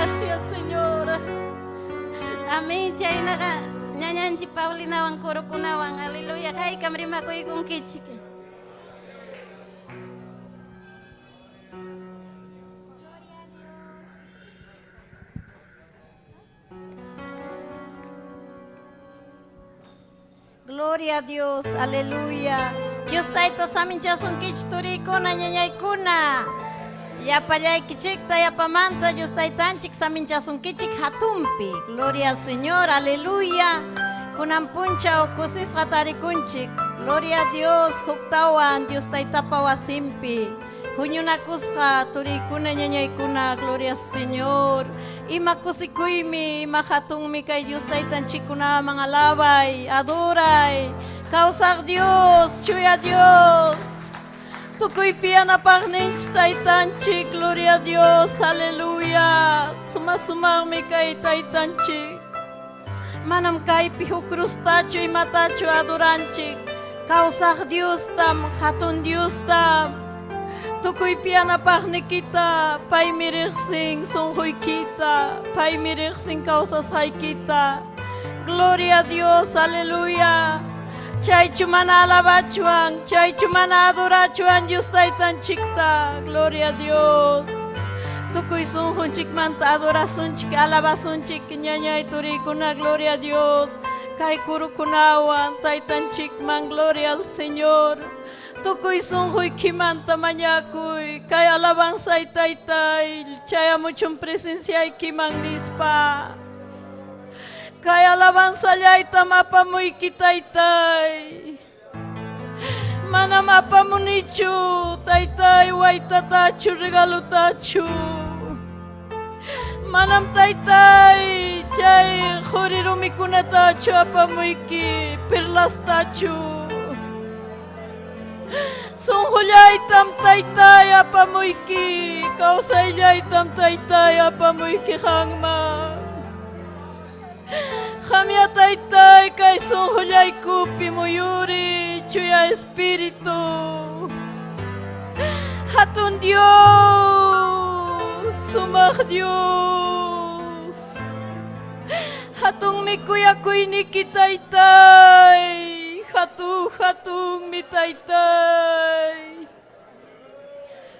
Gracias, Señor. Amén. Chaynaqa ñañanchik Paulinawan kurukunawan, aleluya, haykam rimakuykunkichik. Gloria a Dios, aleluya. Dios tayta saminchasunkichik turiykuna, ñañaykuna. Llapallaykichikta yapamanta Dios taytanchik saminchasunkichik hatunpi. Gloria al Señor, aleluya. Kunan punchaw kusisqa tarikunchik. Gloria a Dios, huktawan Dios taytapa wasinpi. Huñunakusqa turiykuna, ñañaykuna, gloria al Señor. Ima kusikuymi, ima hatunmi kay Dios taytanchikkunaman alabay, adoray. Kawsaq Dios, chuya Dios. Tukuypi yanapaqninchik taytanchik, gloria a Dios, aleluya. Suma sumaqmi kay taytanchik. Manam kaypi huk cruztachu imatachu adoranchik. Kawsaq Diostam, hatun Diostam. Tukuypi yanapaqnikita, paymi riqsin sunquykita, paymi riqsin kawsasqaykita. Gloria a Dios, aleluya. Chaychu mana alabachuan, chaychu mana adorachuan Dios taytanchikta. Gloria a Dios. Tukuy sunqunchikmanta adorasunchik, alabasunchik, ñañay turiykuna, gloria a Dios. Kay kurukunawan taytanchikman, gloria al Señor. Tukuy sunquykimanta mañakuy, kay alabanzay taytay, chayamuchun presenciaykiman nispa. Kay alabanzallaytam apamuyki taytay. Manam apamunichu taytay waytatachu regalotachu. Manam taytay chay quri rumikunatachu apamuyki perlastachu. Sunqullaytam taytay apamuyki, kawsayllaytam taytay apamuyki qanman. Qamya taytay kay sunqullaykupi muyuri chuya espíritu. Hatun Dios, sumaq Dios. Hatunmi kuyakuyniki taytay, hatun hatunmi taytay.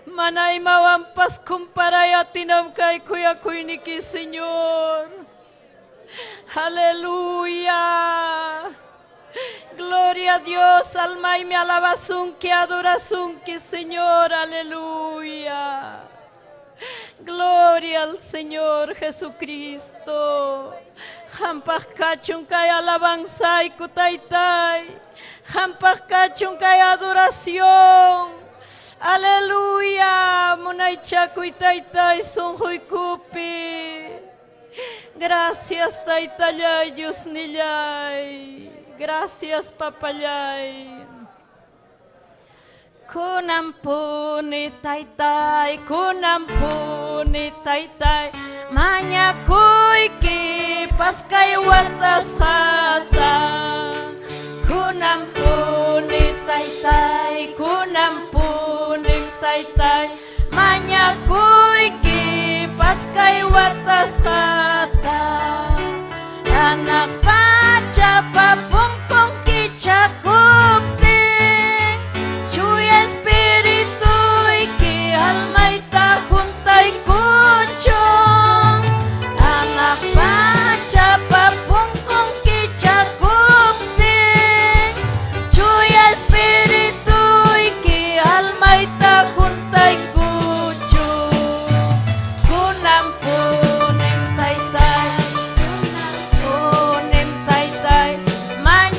Mana imawanpas kumparay atinam kay kuyakuyniki, Señor. Aleluya. Gloria a Dios, almaymi alabasunki, adorasunki, Señor. Aleluya. Gloria al Señor Jesucristo. Qampaq kachun kay alabanzayku taytay. Qampaq kachun kay adoración. Aleluya. Munaychakuy taytay sunquykupi. Gracias taytallay, Diosnillay. Gracias papallay. Kunanpuni taytay, kunanpuni taytay, mañakuyki paskay watasqata. Kunanpuni taytay, kunanpuni taytay, mañakuyki paskay watasqata. Hanaq pachapa punkun kichakuptin, chuya espirituyki almayta huntaykuchun. Hanaq pachapa punkun kichakuptin, chuya espirituyki almayta huntaykuchun. Kunanpunim taytay, punim taytay, mañakuyki.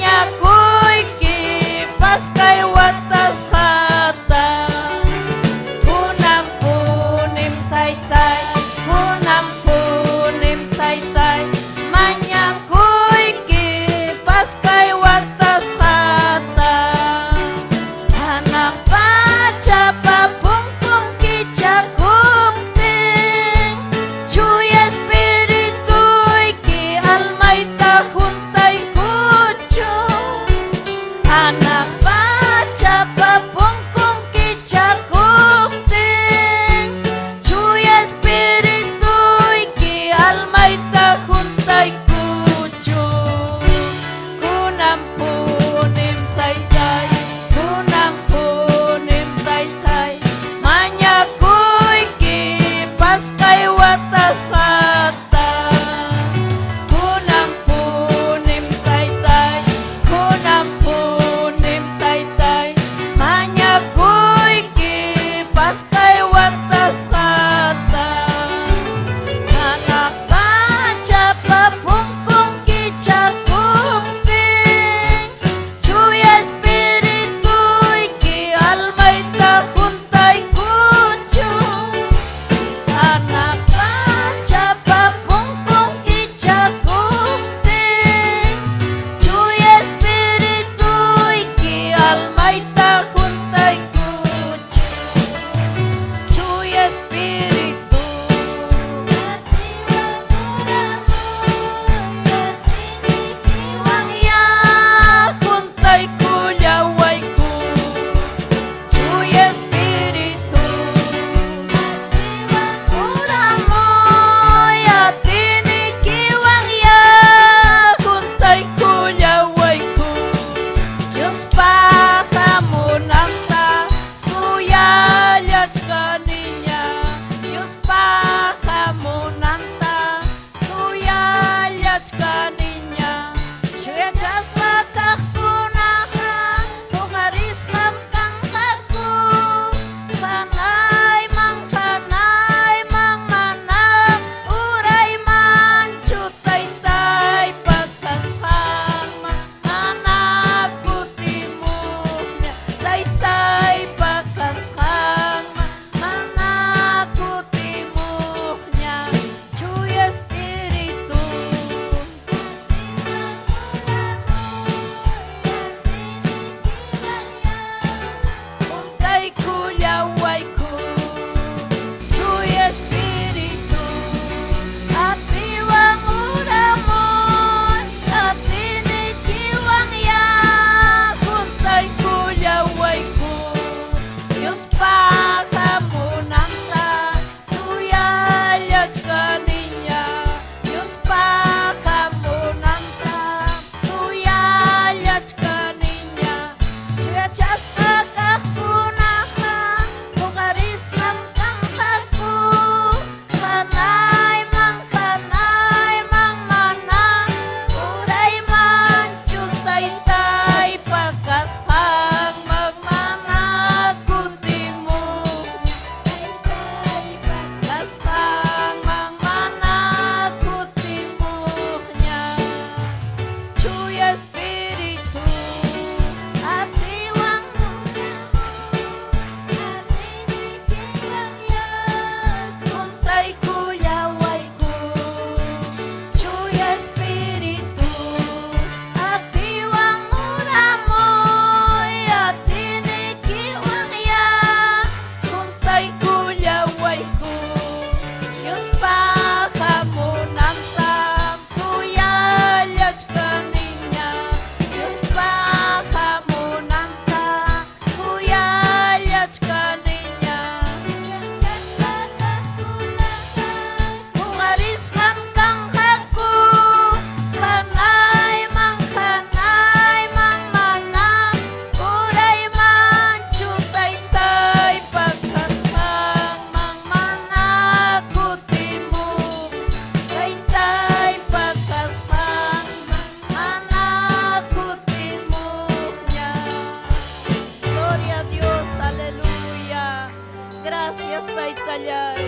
Gracias Taytallay.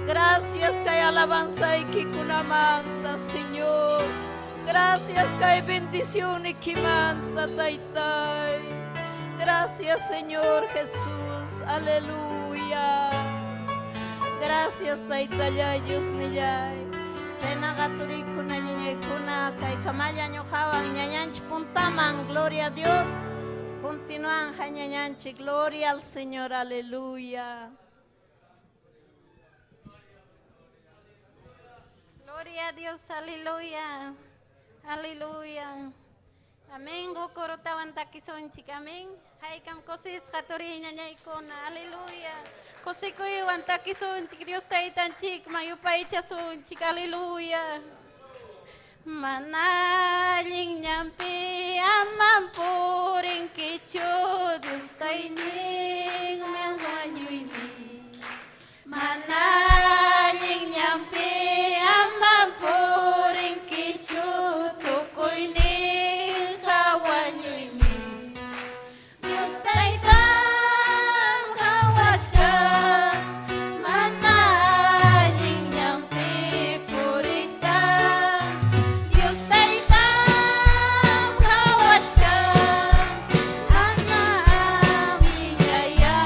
Gracias kay alabanzaykikunamanta, Señor. Gracias kay bendicionikimanta, Taytay. Gracias, Señor Jesús. Aleluya. Gracias, Taytallay, Diosnillay. Chaynaqa turikuna, ñañaykuna, kay kamalla ñuqawan ñañanchik puntaman, gloria a Dios. Continúan ñañanchik, gloria al Señor, aleluya. Gloria a Dios, aleluya. Aleluya. Amén. Kukurutawan takisunchik, amén. Haykam kusisqa turi ñañaykuna, aleluya. Kusikuywan takisunchik, Dios taytanchikman yupaychasunchik, aleluya. Mana allin ñanpi aman purinkichu, Dios tayninmi wañuymi. Mana allin ñanpi aman purinkichu, tukuyninqa wañuymi. Dios taytan qhawachkan, mana allin ñanpi puriqta. Dios taytan qhawachkan, ana allinllaya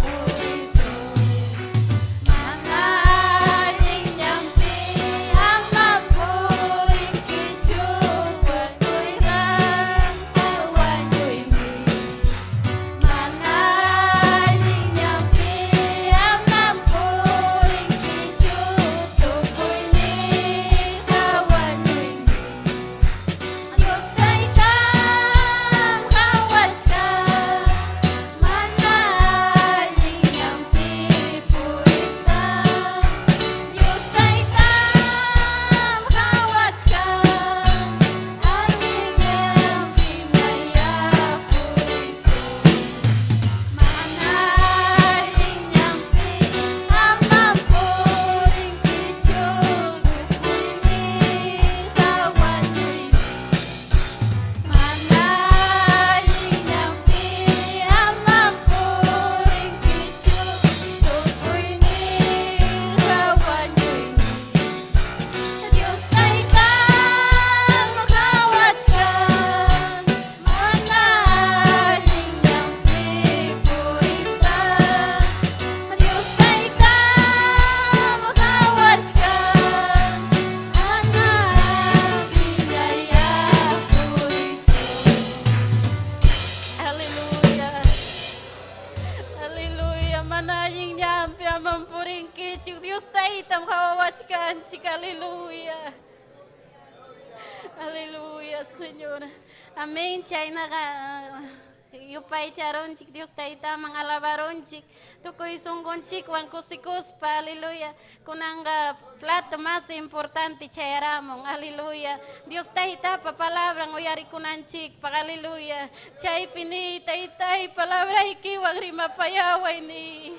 purisun. Mana allin ñanpi ama purinkichu, tukuyqa wañuymi. Mana allin ñanpi ama purinkichu, tukuyninqa wañuymi. Dios taytan qhawachkan, mana allin ñanpi puriqta. Dios taytan qhawachkan, allin ñanpiñaya purisun. Mana allin ñanpi ama purinkichu, tukuyninqa wañuymi. Mana allin ñanpi ama purinkichu, tukuyninqa wañuymi. Dios taytan qhawachkan, mana allin ñanpi puriqta. Dios taytan qhawachkan, ana allinllaya purisun. Aleluya. Aleluya. Mana allin ñanpi aman purinkichik, Dios taytam qhawawachkanchik, aleluya. Aleluya, Señor. Amén. Chaynaqa yupaycharunchik, Dios taytaman alabarunchik, tukuy sunqunchikwan kusikuspa, aleluya. Kunanqa plato más importante chayaramun, aleluya. Dios taytapa palabran uyarikunanchikpaq, aleluya. Chaypi ni taytay palabraykiwan rimapayaway ni.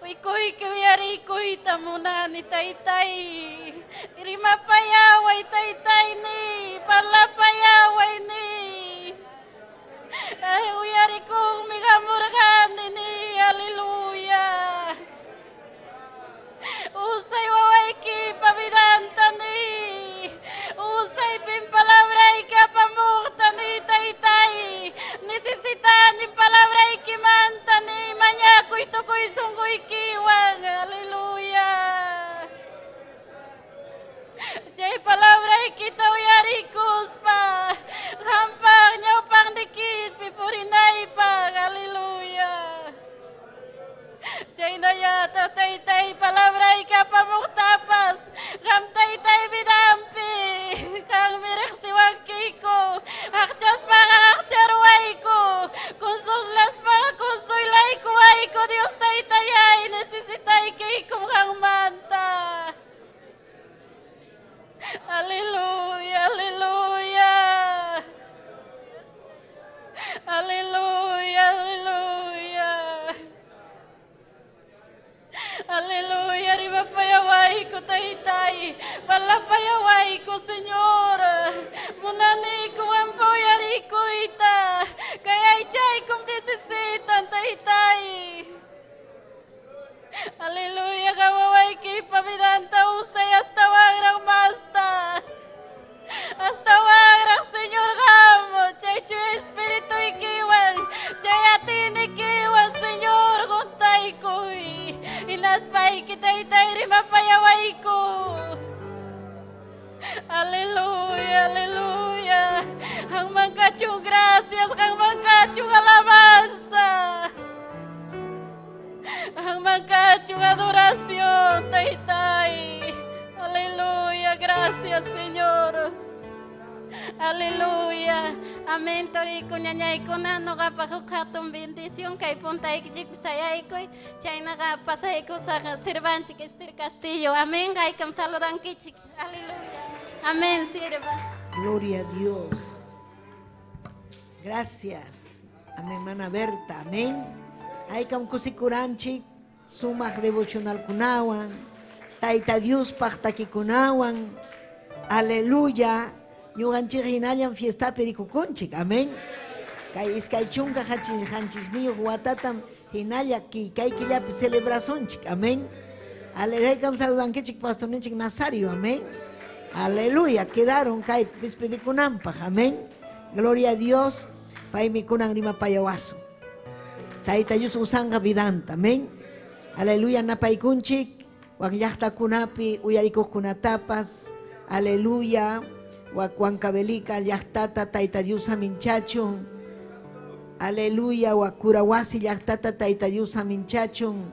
Uykuyki uyarikuyta munani taytay. Rimapayaway taytay ni, parlapayaway ni. Ay, uyarikuqmi hamurqani ni, aleluya. Usay wawaykipa vidanta ni. Usaypim palabrayki apamuqta ni taytay. Necesitani palabraykimanta ni, mañakuy tukuy sunquykiwan, aleluya. Chay palabraykita uyarikuspa, qampaq ñawpaqnikipi purinaypaq, aleluya. Chaynallataq taytay palabrayki apamuqtapas, qam taytay vidanpi, qammi riqsiwankiku, aqchaspaqa aqcharuwayku, consuelaspaqa consuelaykuwayku, Dios taytayay, necesitaykikum qammanta. Aleluya, aleluya. Aleluya, aleluya. Aleluya, rimapayawayku taytay, parlapayawayku, Señor. Munaniku qampa uyarikuyta, kay aychaykum necesitan taytay. Aleluya, qawawaykipa vidanta usay astawanraq masta. Astawanraq, Señor, qam, chay Chuya Espirituykiwan, chay atiynikiwan, Señor, juntaykuy. Hinaspayki, Taytay, rimapayawayku. Aleluya, aleluya. Qanman kachun gracias, qanman kachun alabanza. Qanman kachun adoración, Taytay. Aleluya, gracias, Señor. Aleluya. Amén, toriku ñañaykuna ñuqapaq huk hatun bendición kay puntaykichikpi sayaykuy. Chaynaqa pasaykusaq sirvanchik Esther Castillo. Amén, haykam saludankichik. Aleluya. Amén, sirva. Gloria a Dios. Gracias. Amén, hermana Berta. Amén. Haykam kusikuranchik sumaq devocionalkunawan, Tayta Diospaq takikunawan. Aleluya. Ñuqanchik hinallam fiestapi rikukunchik. Amén. Kay 27 watatam hinalla kay killapi celebrasunchik. Amén. Aleluya. Saludankichik pastorninchik Nazario. Amén. Aleluya. Quedaron kay despedikunanpaq. Amén. Gloria a Dios. Paymi kunan rimapayawasun. Tayta Dios usanqa vidanta. Amén. Aleluya. Napaykunchik. Wak llaqtakunapi uyarikuqkunatapas. Aleluya. Wak Huancavelica llaqtata Tayta Dios saminchachun. Aleluya. Wak Curahuasi llaqtata Tayta Dios saminchachun.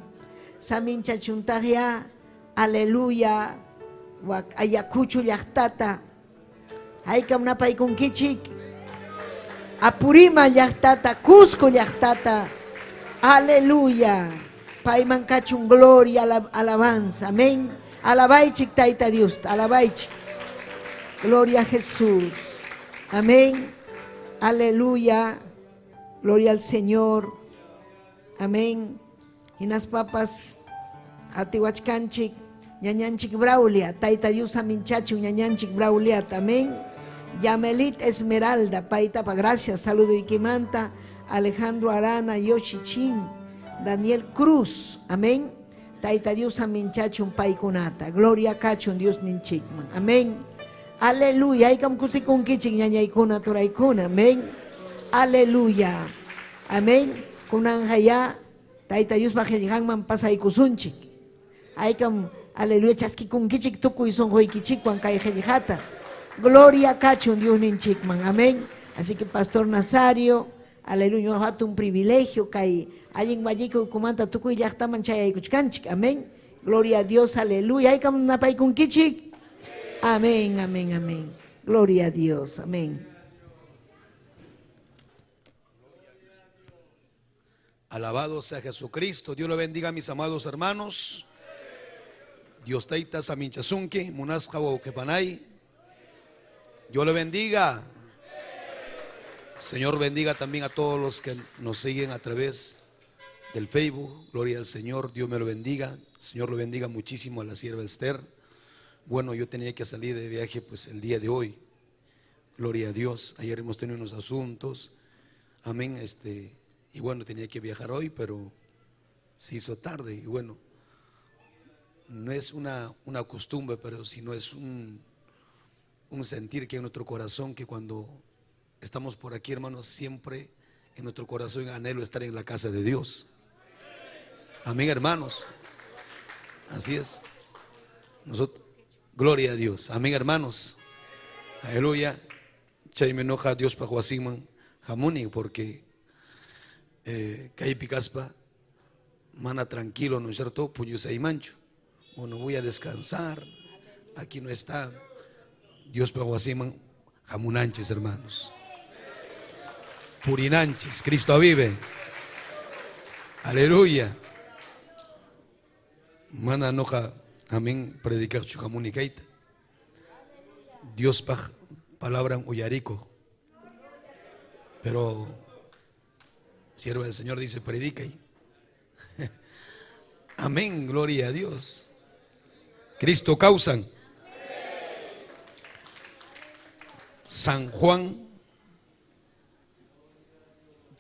Saminchachuntaqya. Aleluya. Wak Ayacucho llaqtata. Haykam napaykunkichik. Apurima llaqtata, Cusco llaqtata. Aleluya. Payman kachun gloria, alabanza. Amén. Alabaychik Tayta Dios, alabaychik. Gloria a Jesús. Amén. Aleluya. Gloria al Señor. Amén. Hinaspapas qatiwachkanchik ñañanchik Braulia, Tayta Dios saminchachun ñañanchik Brauliata. Amén. Yamelit Esmeralda, paytapa gracias, saludo ikimanta, Alejandro Arana, Yoshi Chin, Daniel Cruz, amén. Tayta Dios saminchachun paykunata. Gloria kachun Diosninchikman. Amén. Aleluya. Haykam kusikunkichik ñañaykuna turaykuna. Amén. Aleluya. Amén. Kunanqa Tayta Diospaq qillqanman pasaykusunchik. Haykam aleluya chaskikunkichik tukuy sunquykichikwan kay qillqata. Gloria kachun Diosninchikman. Amén. Así que Pastor Nazario, aleluya, hatun privilegio kay allin wallikuy kumanta tukuy llaqtaman chayaykuchkanchik. Amén. Gloria a Dios, aleluya. Haykam napaykunkichik. Amén, amén, amén. Gloria a Dios, amén. Alabado sea Jesucristo. Dios lo bendiga, mis amados hermanos. Dios tayta saminchasunki, munasqa wawqipanay. Dios lo bendiga. Señor bendiga también a todos los que nos siguen a través del Facebook. Gloria al Señor. Dios me lo bendiga. Señor lo bendiga muchísimo a la sierva Esther. Bueno, yo tenía que salir de viaje pues el día de hoy. Gloria a Dios. Ayer hemos tenido unos asuntos. Amén. Y bueno, tenía que viajar hoy, pero se hizo tarde. Y bueno, no es una costumbre, pero sino es un sentir que en nuestro corazón, que cuando estamos por aquí, hermanos, siempre en nuestro corazón anhelo estar en la casa de Dios. Amén, hermanos. Así es. Nosotros, gloria a Dios. Amén, hermanos. Aleluya. Chay me enoja Dios pa huasiman hamuni, porque kaypi kaspa mana tranquilo, ¿no es cierto? Puñusaymanchu. Bueno, voy a descansar. Aquí no está Dios pa huasiman hamunanchis, hermanos. Purinanchis, Cristo vive. Aleluya. Mana noqa, amén, predicar hamuni kayta. Dios pa palabra uyariko. Pero sierva del Señor dice, predica. Amén, gloria a Dios. Cristo causan. San Juan,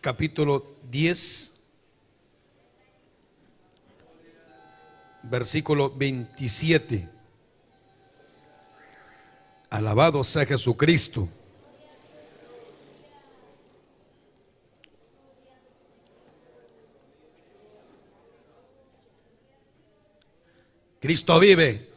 capítulo 10. versículo 27. Alabado sea Jesucristo. Cristo vive.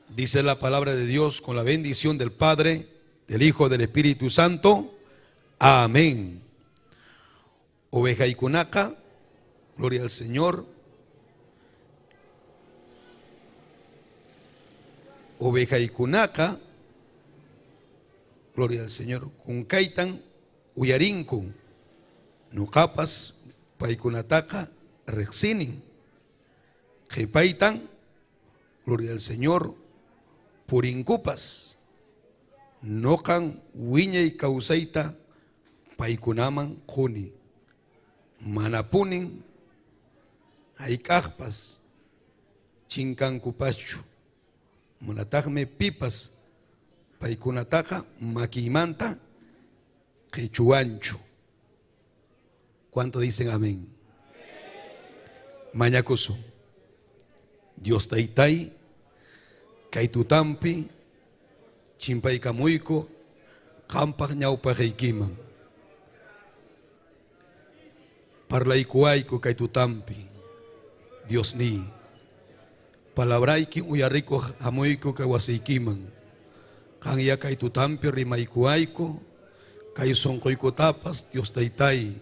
Dice la palabra de Dios con la bendición del Padre, del Hijo, del Espíritu Santo. Amén. Ovejaykunaqa, gloria al Señor. Ovejaykunaqa, gloria al Señor. Kunkaytan uyarinku. Nuqapas paykunataqa riqsinin. Qhipaytan, gloria al Señor, purinkupas. Nuqan wiñay kawsayta paykunaman quni. Manapunin hayk'aqpas chinkankupaschu. Manataqmi pipas paykunataqa makiymanta qichuwanchu. ¿Cuánto dicen amén? Mañakusun. Dios taytay, kay tutampi, chimpaykamuyku, qampaq ñawpaqaykiman. Parlaykuwayku kay tutampi, Dios niy. Palabrayki uyarikuq hamuyku kay wasiykiman. Qanya kay tutampi rimaykuwayku, kay sunquykutapas Dios taytay,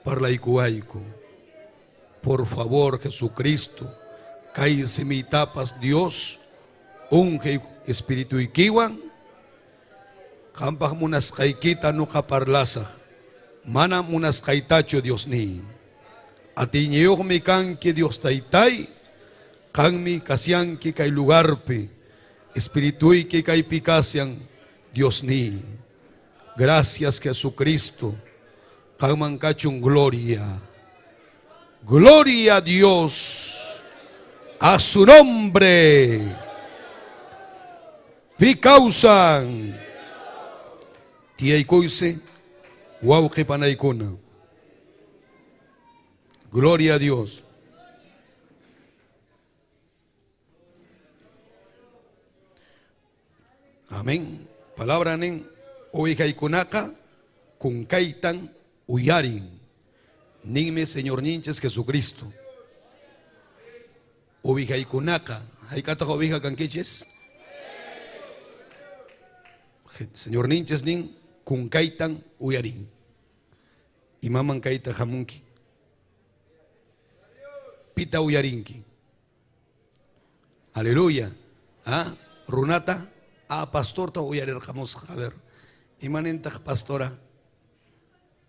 parlaykuwayku. Por favor, Jesucristo, kay simiytapas Dios, unge espirituykiwan, qampaq munasqaykita nuqa parlasaq. Mana munasqaytachu Dios niy. Atiyniyuqmi kanki Dios taytay, qanmi kasyanki kay lugarpi, espirituyki kaypi kasyan Dios niy. Gracias Jesucristo. Qanman kachun gloria. Gloria a Dios. A su nombre. Pi kawsan. Tiyaykuysi wawqi panaykuna. Gloria a Dios. Amén. Palabra nin ovejaykunaqa kunkaytan uyarin. Ninmi Señorninchis Jesucristo. Ovejaykunaqa, hayk'ataq oveja kankichis? Señorninchis nin kunkaytan uyarin. Imaman kayta hamunki? Pita uyarinki. Aleluya. ¿Ah? Runata, a pastorta uyarirqamusqa. A ver, imanintaq pastora?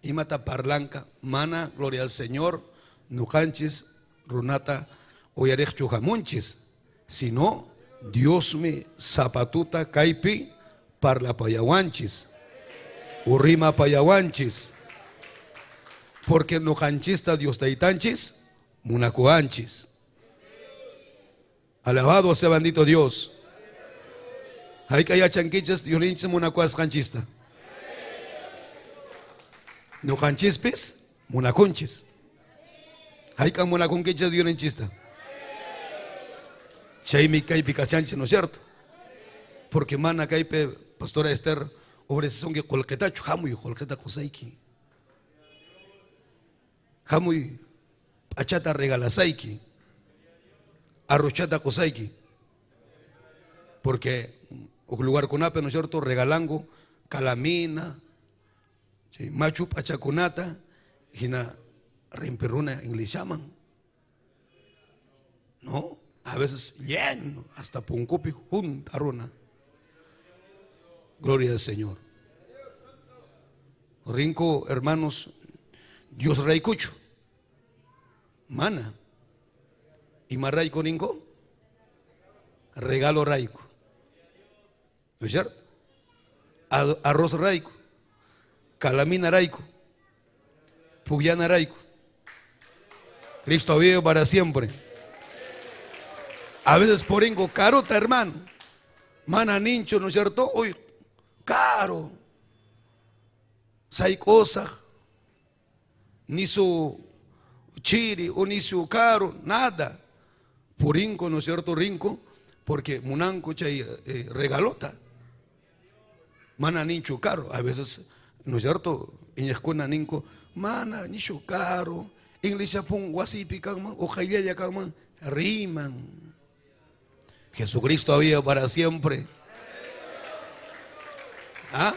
Imata parlanka, mana, gloria al Señor, nuqanchis runata uyariqchu hamunchis, sino Diosmi zapatuta kaypi parlapayawanchis, urimapayawanchis, porque nuqanchista Dios taytanchis munakuwanchis. Alabado sea bendito Dios. Hayk'a yachankichis Diosninchis munakuwasqanchista. Nuqanchispis munakunchis. Hayk'a munakunkichis Diosninchista. Chaymi kaypi kashanchis, ¿no es cierto? Porque mana kaypi pastora Esther ofrecesunki qullqitachu, hamuy qullqita qusayki. Hamuy p'achata regalasayki. Arrochata qusayki. Porque huk lugarkunapi, ¿no es cierto?, regalanku calamina, chay machu p'achakunata, hina rimpi runa iglesiaman. No, a veces lleno, hasta punkupi junta runa. Gloria al Señor. Rinco, hermanos, Dios raykuchu. Mana. Ima rayku rinco? Regalo rayku. ¿No es cierto? Arroz rayku. Calamina rayku. Puyana rayku. Cristo vive para siempre. A veces por ingo carota, hermano. Mana nincho, ¿no es cierto? Uy, caro. Sayk'usaq. Ni su chiri, o nisyu karu, nada. Purinco, ¿no es cierto? Rinco, porque munanku chay regalota. Mana ninchu karu, a veces, ¿no es cierto? Iñiqkuna ninku, mana nishu karu, iglesiapun wasipi kanman, o qayllalla kanman, riman. Jesucristo vive para siempre. ¿Ah?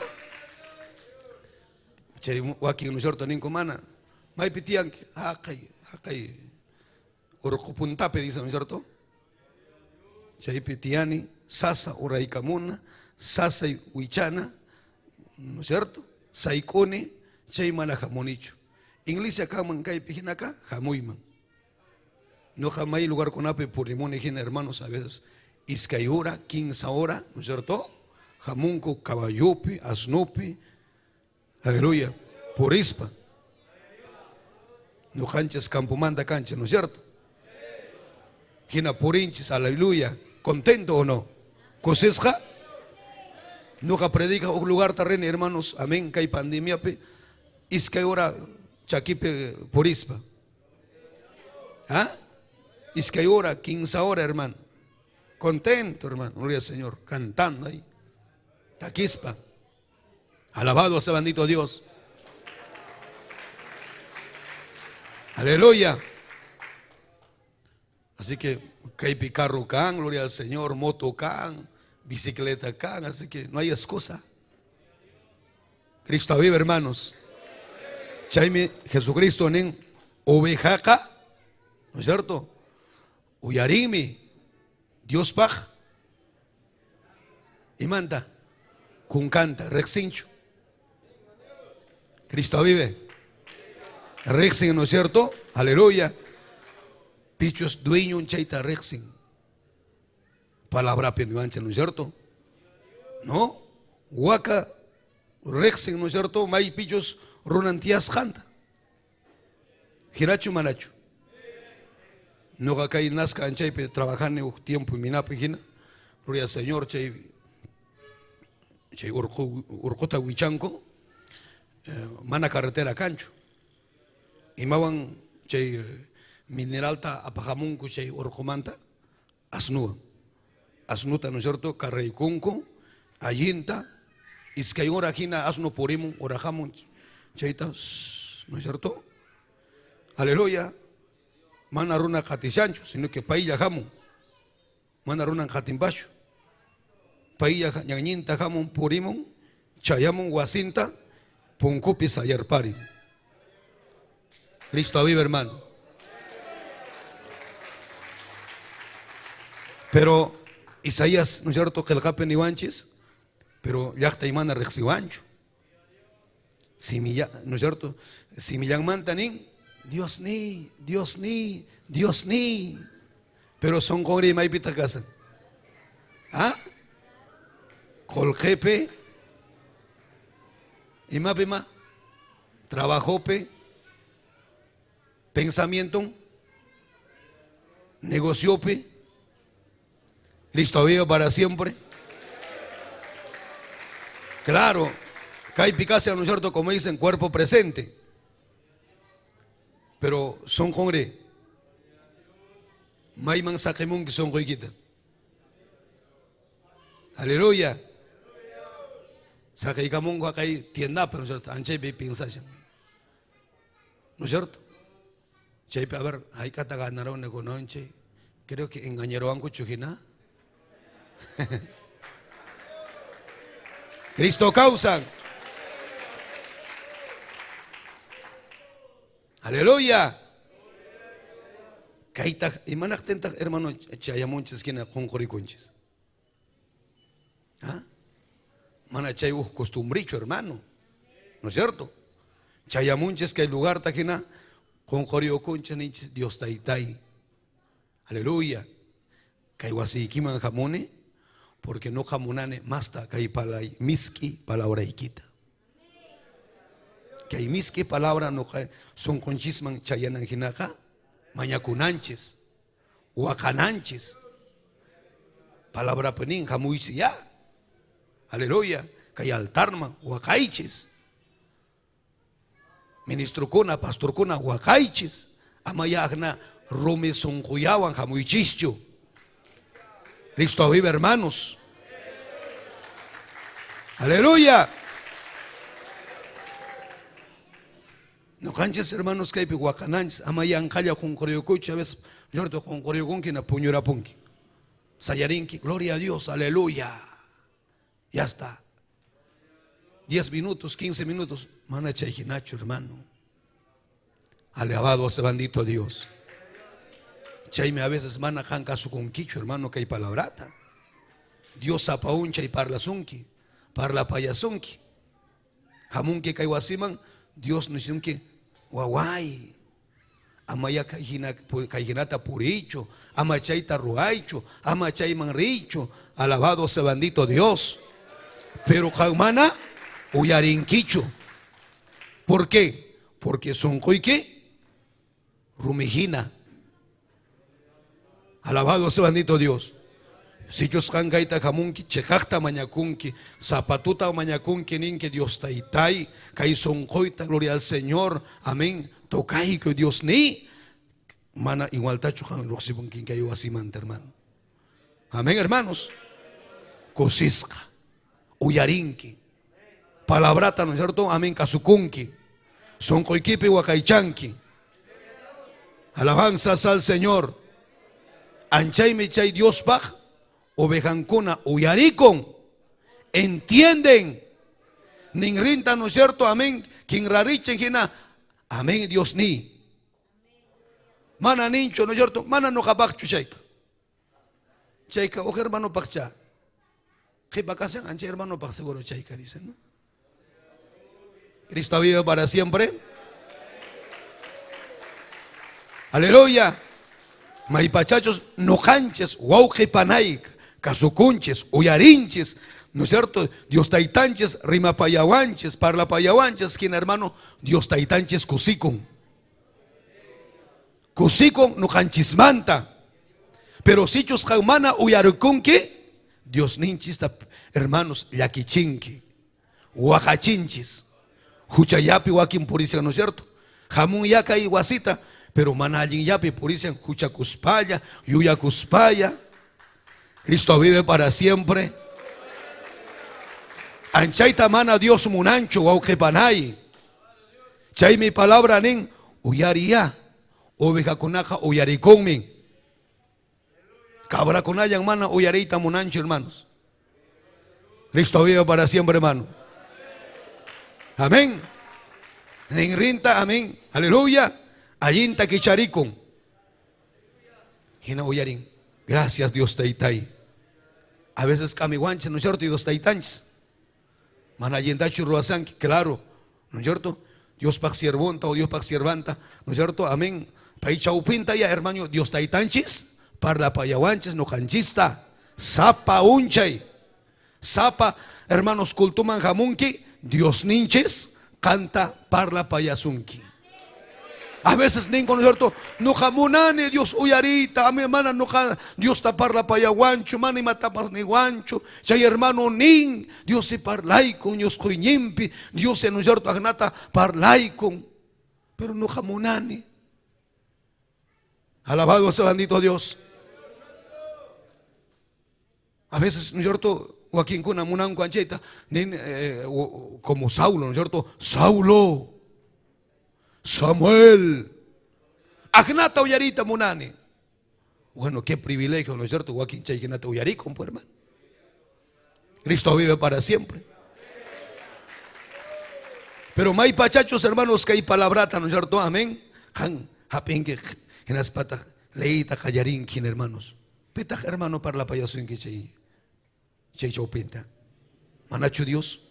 Chay wakin, ¿no es cierto? Ninku mana. Maypi tiyanki, haqay, haqay. Urqu puntapi, dice, ¿no es cierto? Chaypi tiyani, sasa uraykamuna, sasa wichana, ¿no es cierto? Sayk'uni, chay mana hamunichu. Iglesia kanman kaypi hinaka, hamuyman. Ñuqa may lugarkunapi purimuni hina, hermanos, a veces iskay hora, 15 hora, ¿no es cierto? Hamunku caballopi, asnupi, aleluya, purispa. Ñuqanchis campomanta kanchis, ¿no es cierto? Hina purinchis, aleluya, ¿contento o no? ¿Kusisqa? Ñuqa predica huk lugar terreno, hermanos, amén, kay pandemiapi, iskay hora chakipi purispa. ¿Ah? Iskay hora, 15 hora, hermano. Contento, hermano, gloria al Señor, cantando ahí. Taquispa. Alabado sea bendito Dios. Aleluya. Así que kaypi carro kan, gloria al Señor, moto kan, bicicleta kan, así que no hay excusa. Cristo vive, hermanos. Chaymi Jesucristo nin ovejaqa, ¿no es cierto? Uyarinmi Diospaq imanta kunkanta riqsinchu. Cristo vive. Riqsin, ¿no es cierto? Aleluya. Pichos dueño chayta riqsin. Palabra niwanchik, ¿no es cierto? ¿No? Waka riqsin, ¿no es cierto? May pichos runan tiyasqanta. Hinachu manachu. Ñuqa kay Nazca anchaypi trabajani huk tiempo minapi hina. Gloria al Señor, chay, chay urquta wichanku, mana carretera kanchu. Imawan chay mineralta apajamunku chay urqumanta asnuwan. Asnuta, ¿no es cierto? Carraykunku, allinta, iskay hora hina asnu purimun, urajamun, chayta, ¿no es cierto? Aleluya. Mana runa qatishanchu, sino que paylla hamun. Mana runa qatinpaschu. Paylla ñañinta hamun, purimun, chayamun wasinta, punkupi sayarparin. Cristo vive, hermano. Pero Isaías, ¿no es cierto?, qillqapi niwanchis, pero llaqta imana riqsiwanchu. Similla, ¿no es cierto? Simillanmanta nin, Dios ni, Dios ni, Dios ni. Pero son qori maypitaq kasan. ¿Ah? Qullqipi, imapi ma, trabajopi, pensamiento, negociopi. Cristo vive para siempre. Claro, kaypi kashan, ¿no es cierto?, como dicen, cuerpo presente. Pero son congre. Mayman saqimunki sonqoykita. Aleluya. Saqiykamunku haqay tiendapi, ¿no es cierto? Anchaypi piensashan. ¿No es cierto? Chaypi, a ver, hayk'ata ganaruni kunanchik. Creo que engañaruwankuchu hina. Cristo causa. Aleluya. Kayta, imanaqtintaq, hermano, chayamunchis hina qunqurikunchis. ¿Ah? Mana chay huk costumbricho, hermano. ¿No es cierto? Chayamunchis kay lugarta hina qunquriyukunchis ninchis Dios taytay. Aleluya. Kay wasiykiman hamuni, porque no hamunani masta kay palay miski palabraykita. Kay miski palabra no sonqonchisman chayanan hinaqa mañakunanchis, waqananchis. Palabra nin hamuychis ya. Aleluya. Kay altarman waqaychis. Ministrokuna, pastorkuna waqaychis. Amaya akna rumi sunquyawan hamuychischu. Cristo vive, hermanos. Aleluya. Ñuqanchis hermanos kaypi waqananchis, ama yanqalla qunquriyukuychu, a veces yorto qunquriyukunki na puñurapunki. Sayarinki, gloria a Dios, aleluya. Ya está. 10 minutos, 15 minutos, mana chay hinachu, hermano. Alabado sea bendito Dios. Chaymi a veces mana qan kasukunkichu, hermano, kay palabrata. Dios sapa unchay parlasunki, parlapayasunki. Hamunki kay wasiman, Dios nisunki, waway, amaya kay hinata puriychu, ama chayta ruwaychu, ama chayman riychu. Alabado sea bendito Dios. Pero qan mana uyarinkichu. ¿Por qué? Porque sunquyki rumihina. Alabado sea bendito Dios. Sichus qan kayta hamunki, cheqaqta mañakunki, zapatuta mañakunki, ninki Dios taytay, kay sunquyta, gloria al Señor, amén. Tocayku Dios ni, mana igualtachu qan lluqsipunki kay wasimanta, hermano. Amén, hermanos. Kusisqa, uyarinki. Palabrata, ¿no es cierto? Amén, kasukunki. Sunquykipi waqaychanki. Alabanzas al Señor. Anchaymi chay Diospaq ovejankuna uyarikun, entienden. Ninrinta, ¿no es cierto? Amén. Kinrarichen hina. Amén, Dios ni. Mana nincho, ¿no es cierto? Mana ñuqapaqchu chayka. Chayka, ojo hermano paqcha. Qhipakasan ancha hermano paq seguro chayka, dicen, ¿no? Cristo vive para siempre. Aleluya. Maypachachos, ñuqanchis, wawqi panay, kasukunchis, uyarinchis, ¿no es cierto? Dios taytanchis, rimapayawanchis, parlapayawanchis, quien hermano, Dios taytanchis kusikun. Kusikun ñuqanchismanta. Pero sichus qan mana uyarikunki, Dios ninchista, hermanos, llakichinki, waqachinchis. Huchayapi wakin purisian, ¿no es cierto? Hamun yakay wasita, pero mana allinllapi purisian, huchakuspalla, yuyakuspalla. Cristo vive para siempre. Anchayta mana Dios munanchu, wawqipanay. Chaymi palabra nin, uyariya, ovejakunaqa uyarikunmin. Cabrakunayan mana uyariyta munanchu, hermanos. Cristo vive para siempre, hermano. Amén. Ninrinta, amén. Aleluya. Allinta kicharikun. Hina uyarin. Gracias Dios taytay. A veces kamiwanchis, ¿no es cierto? Y Dios taytanchis. Mana allintachu ruwasanki, claro, ¿no es cierto? Dios paq siervonta o Dios paq siervanta, ¿no es cierto? Amén. Pay chawpinta ya, hermano, Dios taytanchis, parlapayawanchis, ñuqanchista. Sapa unchay. Sapa, hermanos, kultuman hamunki, Dios ninchis, canta parlapayasunki. A veces ningo, ¿no es cierto? No jamunani, Dios uyarita, a mi hermana no ja, Dios ta parlapayawanchu, mana imatapas ni guancho. Chay hermano nin, Dios se parlaikun, Dios kuyñimpi, Dios se, ¿no es cierto? Agnata parlaikun. Pero no jamunani. Alabado sea bendito Dios. A veces, ¿no es cierto? Wakinkuna munanku anchayta, nin como Saulo, ¿no es cierto? Saulo, Samuel, Agnata uyarita munani. Bueno, qué privilegio, ¿no es cierto? Wakin chay agnata uyarikun, pues, hermano. Cristo vive para siempre. Pero may pachachos, hermanos, que hay palabrata, ¿no es cierto? Amén. Han, hapinke, hinaspata, leita, kayarinkin, hermanos. Pitaq, hermano, para la payaso en que chay, chay chawpinta. Manachu Dios.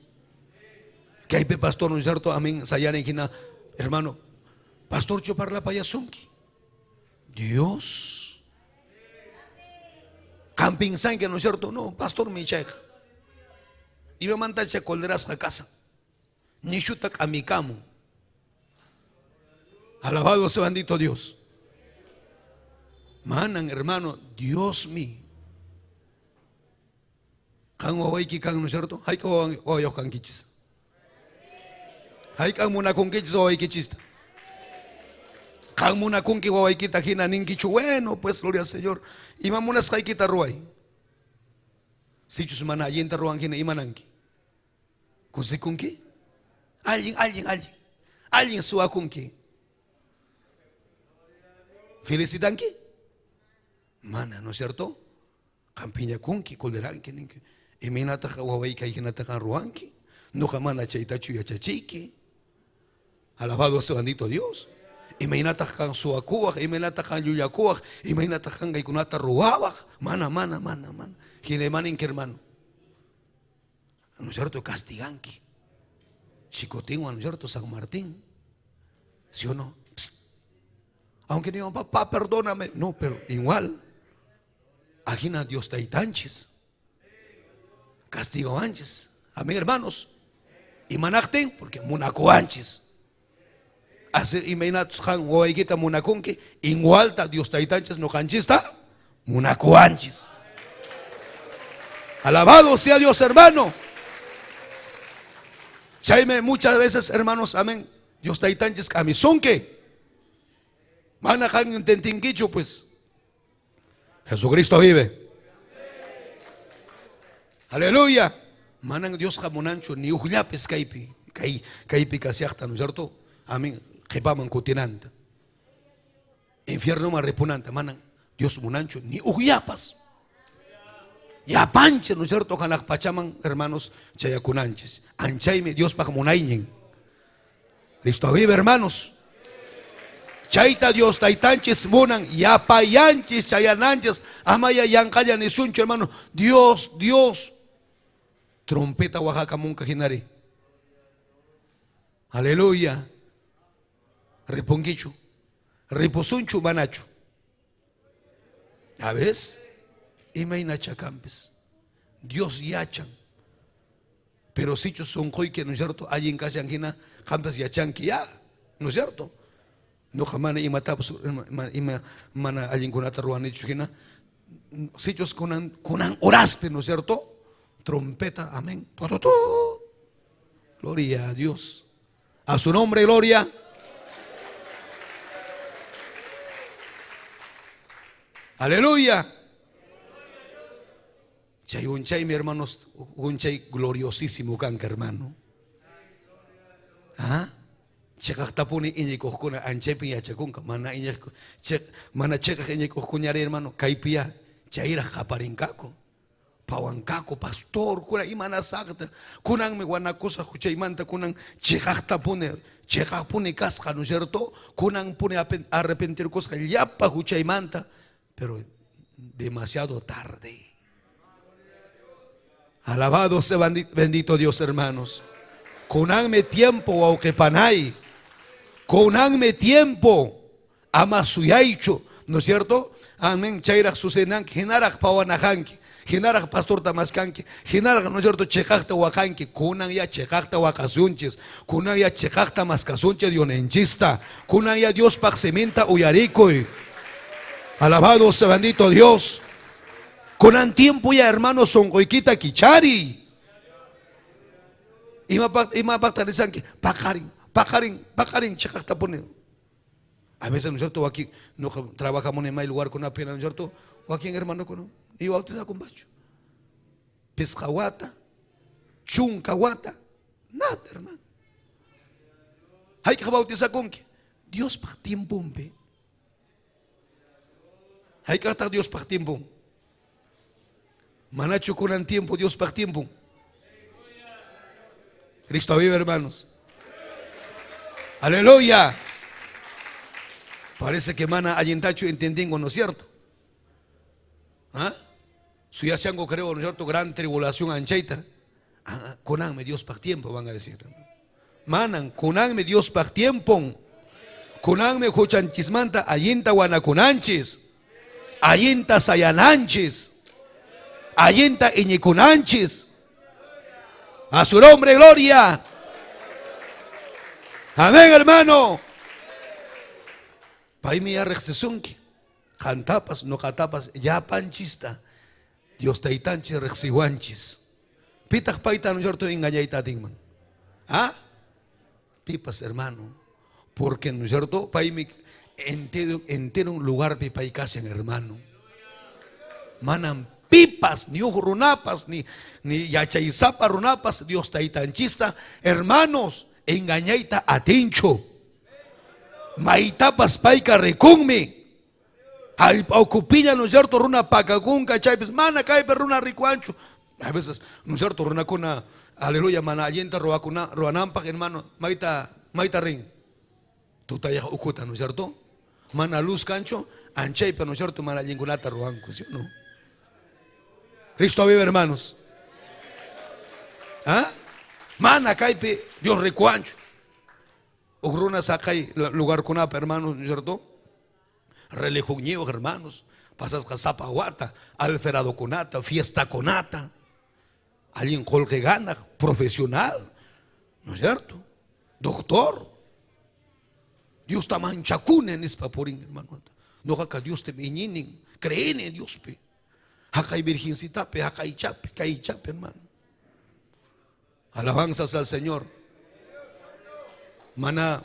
Que hay pe pastor, ¿no es cierto? Amén. Sayarin, hina, hermano, pastor, cho para la payasunki. Dios. Camping sanke, ¿no es cierto? No, pastor, mi chayqa. Iba mantacha kolderasqa casa. Nishuta k'amikamu. Alabado sea bendito Dios. Manan, hermano, Dios mi. Kan wawayki kan, ¿no es cierto? Hayka wawayuq kankichis. Hayka munakunkichis wawaykichista. Qam munakunki wawaykita hina ninkichu, bueno, pues gloria al Señor. Ima munasqaykita ruway. Sichus mana allinta ruwan hina imananki. Kusikunki? Allin, allin, allin. Allin suwakunki. Felicitanki? Mana, ¿no es cierto? Qam piñakunki, coleranki, ninki. Imaynataq wawayki hinataqa ruwanki? Nuqa mana chaytachu yachachiyki. Alabado sea bendito Dios. Imaynataq qan suwakuwaq, imaynataq qan llullakuwaq, imaynataq qan kaykunata ruwawaq. Mana, mana, mana, mana. Hina ninki, hermano. ¿No es cierto? Castiganki. Chicotinwan, ¿no es cierto? San Martín. ¿Sí o no? Psst. Aunque digan, papá, perdóname. No, pero igual. Ajina Dios taytanchis. Castigo anchis. Amén, hermanos. Y manaktin, porque munakuanchis. Así imaynatus qan wawaykita munakunki, igualta Dios taytanchis noqanchista munakuanchis. Alabado sea Dios, hermano. Chayme muchas veces, hermanos, amén. Dios taytanchis kamisonke. Mana qan ententinkichu, pues. Jesucristo vive. Aleluya. Manan Diosqa munanchu ni ujllapis kaypi, kay kaypi kasiaqta, ¿no es cierto? Amén. Qhipaman kutinanta. Infiernoman ripunanta, manan Dios munanchu ni ujllapas. Yapanche, ¿no es cierto? Hanaq pachaman, hermanos, chayakunanchis. Anchaymi Diospaq munaynin. Cristo vive, hermanos. Chayta Dios taytanchis munan, yapayanchis, chayananchis, amaya yanqalla nisunchu, hermano. Dios, Dios. Trompeta waqakamunqa hinari. Aleluya. Ripunkichu. Ripusunchu manachu. ¿A ves? Imaynacha kanpis. Dios yachan. Pero sichus sunquyki, ¿no es cierto? Allin kashan hina, qampas yachanki ya, ¿no es cierto? Nuqa mana imatapas ima mana allinkunata ruwanichu hina, sichus kunan kunan horaspi, ¿no es cierto? Trompeta, amén. Tu, tu, tu. Gloria a Dios. A su nombre, gloria. Aleluya. Chay unchay, mi hermanos, unchay gloriosísimo kanka, hermano. ¿Ah? Cheqaqtapuni iñikuqkuna anchaypi yachakunka, mana iñiq mana cheqaq iñikuqkuñari, hermano, kaypiya chayraq qaparinkaku. Pawankaku, pastor, kuna imanasaqta, kunanmi wanakusaq huchaymanta, kunan cheqaqtapuni, cheqaqpuni kasqa, ¿no es cierto? Kunan puni arrepentirkusqa llapa huchaymanta, pero demasiado tarde. Alabado sea bendito Dios, hermanos. Kunanmi tiempo, wawqipanay. Kunanmi tiempo. Ama suyaychu, ¿no es cierto? Amén. Chayraq sucedanki, hinaraq pawanajanki, hinaraq pastorta maskanki, hinaraq, ¿no es cierto?, cheqaqta waqanki. Kunan ya cheqaqta waqasunchis, kunan ya cheqaqta maskasunchis Dioninchista, kunan ya Diospaq siminta uyarikuy. Alabado sea bendito Dios. Kunan tiempo ya, hermanos, sonqoykita kichari. Imapaq imapaqta nisanki, paqarin, paqarin, paqarin cheqaqtapuni. A veces, ¿no es cierto? Aquí no trabajamos en may lugar con una pena, ¿no es cierto? Wakin hermano con y bautiza con bacho. Pisqa wata, chunka wata, nada, hermano. Hayk'aq bautizakunki. Diospaq tiemponpi. Hayk'aqtaq Diospaq tiempon. Manachu kunan tiempo Diospaq tiempon. Cristo vive, hermanos. Aleluya. Parece que mana allintachu entendingo, ¿no es cierto? ¿Ah? Suyashango creo, ¿no es cierto? Gran tribulación anchayta. Ah, kunanmi Diospaq tiempo, van a decir. Manan, kunanmi Diospaq tiempo. Kunanmi huchanchismanta allinta wanakunanchis. Allinta sayananchis. Allinta iñikunanchis. A su nombre, gloria. Amén, hermano. Paymi ya riqsisunki. Qantapas, ñuqatapas, llapanchista. Dios taytanchis riqsiwanchis. Pitaq payta, ¿no es cierto?, engañayta atinman. ¿Ah? Pipas, hermano. Porque, ¿no es cierto?, paymi Entero, entero lugarpi pay kashan, hermano. Manam pipas, ni huk runapas, ni, ni yachaysapa runapas, Dios taytanchista, hermanos, engañayta atinchu. Maytapas payqa rikunmi. Allpa ukhupiña, ¿no es cierto? Runa pakakunqa chaypis, mana kaypi runa rikuwanchu. A veces, ¿no es cierto? Runakuna, aleluya, mana allinta ruwakuna, ruwananpaq, hermano, mayta, mayta rin. Tutayaq ukhuta, ¿no es cierto? Mana luz kanchu, anchaypa, ¿no es cierto? Mana allinkunata ruwanku, ¿sí o no? Cristo vive, hermanos. ¿Ah? Mana kaypi Dios rikuwanchu. Huk runa saqay lugarkunapa, hermanos, ¿no es cierto? Religionniyuq, hermanos. Pasasqa sapa wata, alferadokunata, fiestakunata. Allin qullqi ganaq, profesional, ¿no es cierto? Doctor. Diosta manchakuni nispa purin, hermano. Ñuqaqa Diosta iñinin, creeni Diospi. Haqay virgencitapi, haqay chapi, kay chapi, hermano. Alabanzas al Señor. Mana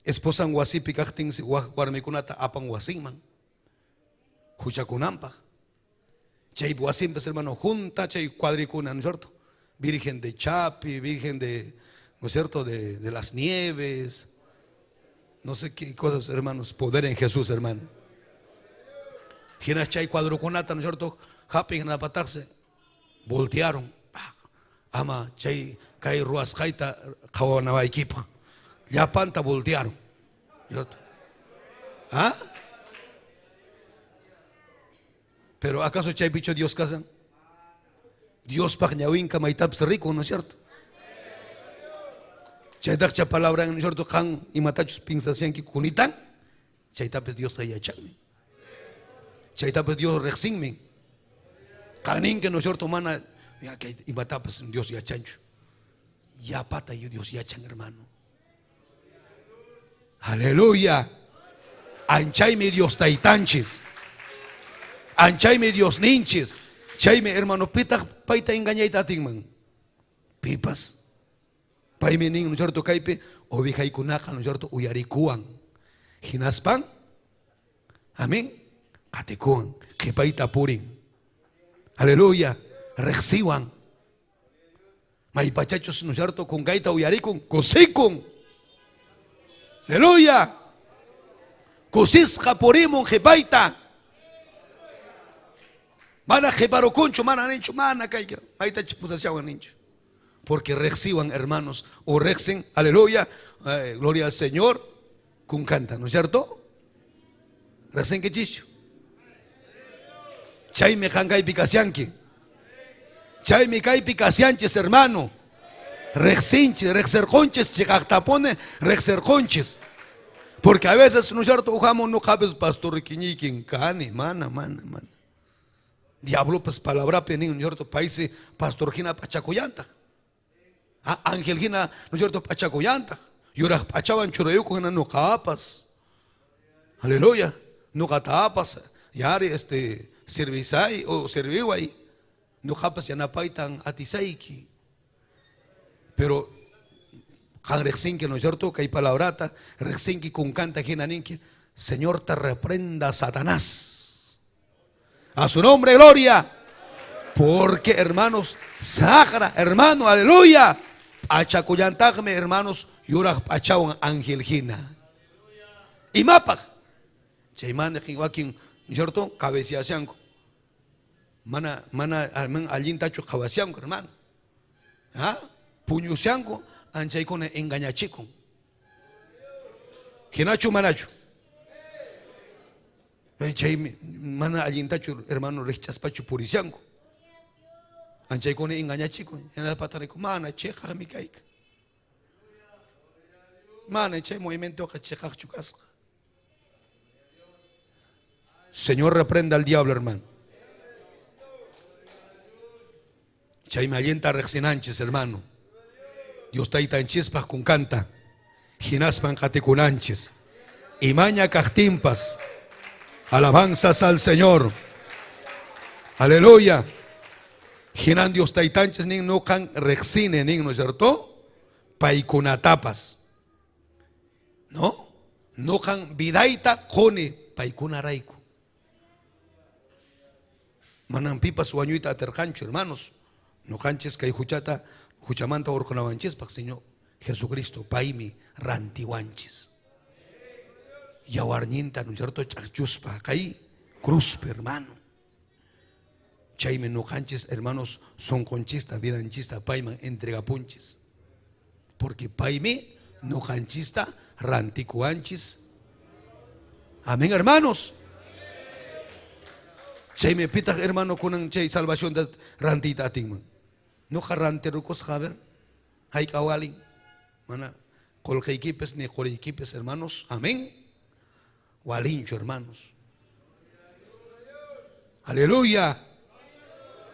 esposan wasipi kaqtinsi warmikunata apan wasinman. Huchakunanpaq. Chay wasinpis, hermano, junta chay cuadricuna, ¿no es cierto? Virgen de Chapi, Virgen de, ¿no es cierto?, de las nieves. No sé qué cosas, hermanos. Poder en Jesús, hermano. Hinas chay cuadrukunata, ¿no es cierto? Hapi hinapatarse. Voltearon. Ama chay kay ruwasqayta qhawanawaykipaq. Llapanta voltearon. ¿Cierto? ¿Ah? Pero ¿acaso chaypichu Dios kasan? Diospaq ñawinka maytapis rikun, ¿no es cierto? Chaytaqcha palabran, ¿no es cierto? Qan imatachus pinsasyanki kunitan, chaytapis Diosqa yachanmi. Chaytapis Dios riqsinmi. Qan ninki, ¿no es cierto? Mana kay imatapas Dios yachanchu. Yapata Dios yachan, hermano. Aleluya. Anchaymi Dios taytanchis. Anchaymi Dios ninchis. Chaymi, hermano, pitaq payta engañayta atinman. Pipas. Paymi nin, ¿no es cierto? Kaypi ovejaykunaqa, ¿no es cierto? Uyarikuwan. Hinaspan, amén, qatikuwan, qhipayta purin. Aleluya. Riqsiwan. Maypachachus, ¿no es cierto? Kunkayta uyarikun, kusikun. Aleluya. Kusisqa purimun qhipayta. Mana qhiparukunchu, mana ninchu, mana kayka. Maytachu pusashawan ninchu. Porque riqsiwan, hermanos, o riqsin, aleluya, gloria al Señor, kunkanta, ¿no es cierto? Riqsinkichischu. Chaymi qan kaypi kashanki. Chaymi kaypi kashanchis, hermano. Riqsinchis, riqsirqunchis, chiqaqtapuni riqsirqunchis. Porque a veces, ¿no es cierto? Ujamu ñuqapis pastor kiñiykin kani, mana, mana, mana. Diablopas palabrapi nin, ¿no es cierto? Paysi pastor hina p'achakuyantaq. Ah, ángel hina, ¿no es cierto? P'achakuyantaq. Yuraq p'achawan churayukuq hina ñuqapas. Aleluya. Ñuqatapas, yari, servisay o serviway. Ñuqapas yanapaytan atisayki. Pero qan riqsinki, ¿no es cierto? Kay palabrata, riqsinki kunkanta hina ninki, Señor te reprenda, Satanás. A su nombre, gloria. Porque, hermanos, saqra, hermano, aleluya. P'achakullantaqmi, hermanos, yuraq p'achawan ángel hina. Imapaq? Chaymanta wakin, ¿no es cierto? Cabeceashanku. Mana, mana, allintachu qhawashanku, hermano. ¿Ah? Puñushanku, anchaykuna engañachikun. Hinachu manachu? Chaymi mana allintachu, hermano, riqchaspachu purishanku. Anchaykuna engañachikun. Yanapatariku, mana chiqaqmi kayka. Mana chay movimientoqa chiqaqchu kasqa. Señor reprenda al diablo, hermano. Chaymi allinta riqsinanchis, hermano. Dios taytanchispaq kunkanta. Hinaspan qatikunanchis. Imaña kaqtinpas. Alabanzas al Señor. Aleluya. Hinan Dios taytanchis nin ñuqan riqsini nin, ¿no es cierto? Paykunatapas. ¿No? Noqan vidayta quni paykunarayku. Manan pipas wañuyta atirqanchu, hermanos. Noqanchis kay huchata huchamanta urqunawanchispaq, Señor Jesucristo, paymi rantiwanchis. Yawarninta, ¿no es cierto?, ch'aqchuspa kay cruzpi, hermano. Chaymi noqanchis, hermanos, sonqonchista, vidanchista payman entregapunchis. Porque paymi noqanchista rantikuwanchis. Amén, hermanos. Chaymi pitaq hermano kunan chay salvacionta rantiyta atinman. Noqa rantirukusqa, a ver, hayk'a walin. Mana qolqeykipis ni qoriykipis, hermanos. Amén. Walinchu, hermanos. Aleluya.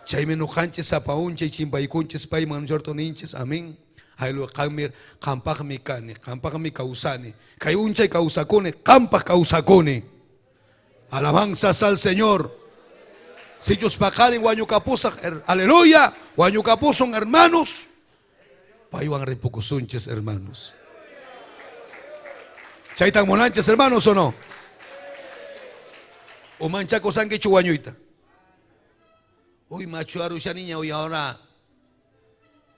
Chaymi noqanchis sapa unchay chimpaykunchis payman, ¿cierto? Ninchis, amén. Aleluya. Qanmi, qampaqmi kani, qampaqmi kawsani. Kay unchay kawsakuni, qampaq kawsakuni. Alabanzas al Señor. Sichus paqarin wañukapusaq, aleluya, wañukapusun, hermanos. Paywan ripukusunchis, hermanos. Chaytan munanchis, hermanos, o no? O manchakusankichu wañuyta. Uy, machu arushaniña, uy, ahora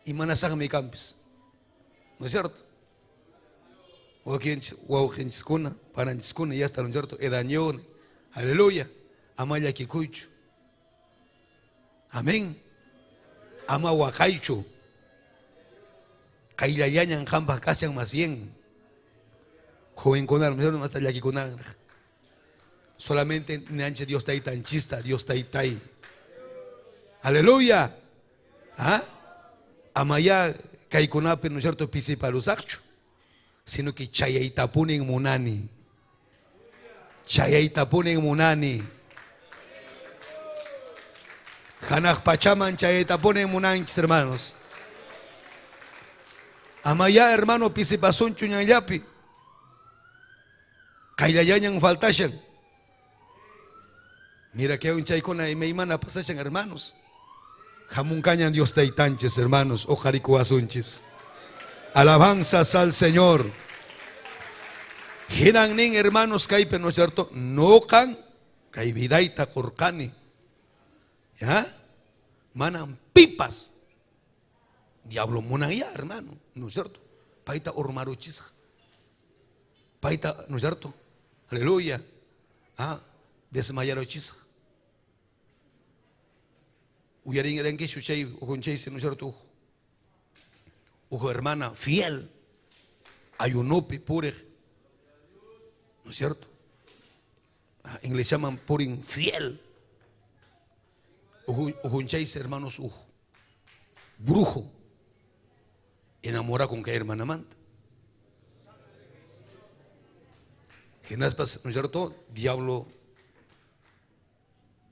imanasaqmi kanpis. ¿No es cierto? Wawqinchiskuna, pananchiskuna, ya está, ¿no es cierto? Edañoni. Aleluya. Ama llakikuychu. Amén. Ama waqaychu. Qayllallañan qampaq kashan más bien. Jovenkunaran, ¿no? Hasta llakikunaran. Solamente nanche Dios taytanchista, Dios taytay. Aleluya. ¿Ah? Amaya kaykunapi, ¿no es cierto?, pisiparusaqchu, sino que chayaytapunin munani. Chayaytapunin munani. Hanaq pachaman chayaytapunin munanchis, hermanos. Amaya, hermano, pisipasunchu ñanllapi. Qayllallañan faltashan. Mira que un chaykuna imaymana pasashan, hermanos. Hamunkañan Dios taytanchis, hermanos, uqharikuwasunchis. Alabanzas al Señor. Hinan nin, hermanos, kaypi, ¿no es cierto? Noqan kay vidayta qurqani. ¿Ya? Manan pipas. Diablo munan ya, hermano, ¿no es cierto? Payta urmaruchisqa. Payta, ¿no es cierto? Aleluya. Ah, desmayaruchisqa. Uyarinkichu chay ukunchaysi, ¿no es cierto? Uju hermana fiel, ayunopi puriq, ¿no es cierto? Ah, inglés llaman purin fiel. Ujunchaysi, hermanos, uju. Brujo. Enamora con que hermana manta. Hinaspas, ¿no es cierto? Diablo,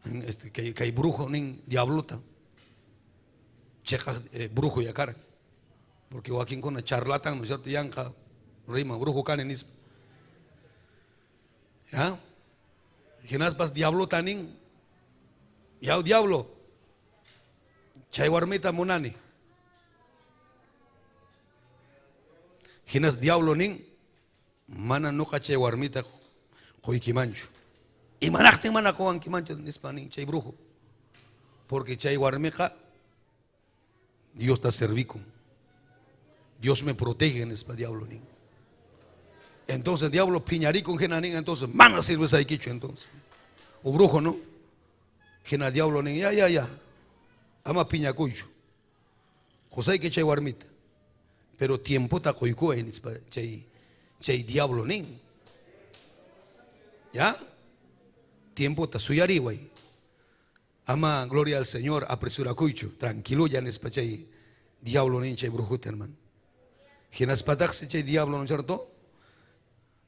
este, que hay brujo, nin diablota. Checa brujo yakara. Porque wakinkuna charlatán, ¿no es cierto? Yanqa rima, brujo kani nispa. ¿Ya? Hinaspas diablota nin. Ya diablo. Chay warmita munani. Hinas diablo nin. Mana noqa chay warmita quykimanchu. Imanaqtin mana quwankimanchu nispa nin chay brujo. Porque chay warmiqa Diosta servikun. Dios me protege nispa diablo nin. Entonces diablo piñarikun hina nin, entonces mana sirvesaykichu entonces. O brujo, ¿no? Hina diablo nin, ya, ya, ya. Ama piñakuychu. Qusayki chay warmita. Pero tiempota quykuway nispa chay, chay diablo nin. ¿Ya? Tiempota suyariway. Ama, gloria al Señor, apresurakuychu. Tranquilo ya nispa chay diablo nin chay brujota, hermano. Hinaspataqsi chay diablo, ¿no es cierto?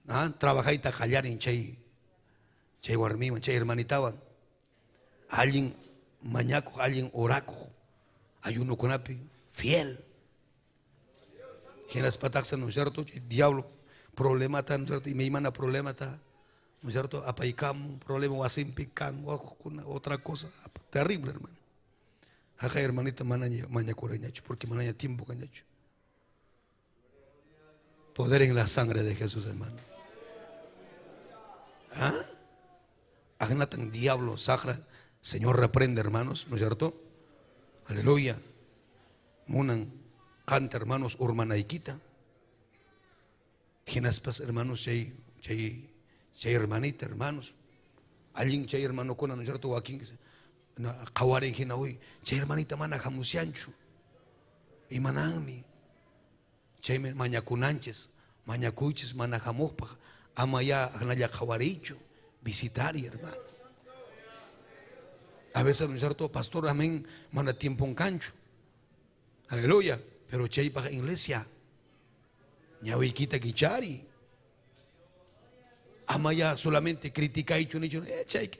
Ah, trabajayta qallarin chay, chay warmiwan, chay hermanitawan. Allin mañakuq, allin orakuq, ayunokunapi fiel. Hinaspataqsi, ¿no es cierto? Chay diablo problemata, ¿no es cierto? Imaymana problemata, ¿no es cierto? Apaykamun, problema wasinpi kan, otra cosa terrible, hermano. Jaja, hermanita, manaña mañakurañachu, porque manaña tiempo kañachu. Poder en la sangre de Jesús, hermano. Agnatan diablo, saqra, Señor reprende, hermanos, ¿no es cierto? Aleluya. Munan qanta, hermanos, urmanaykita. Hinaspas, hermanos, chay, chay, chay hermanita, hermanos. Allin chay hermanokuna, ¿no es cierto? Wakin qawarin hina uy, chay hermanita mana hamusyanchu. Imananmi. Chaymi mañakunanchis, mañakuychis mana hamuqpaq, ama ya aqnalla qawariychu, visitari, hermano. A veces, ¿no es cierto? Pastor, amén, mana tiempo kanchu. Aleluya. Pero chaypaq iglesia, ñawiykita kichari. Ama ya solamente criticaychu nichu, chay,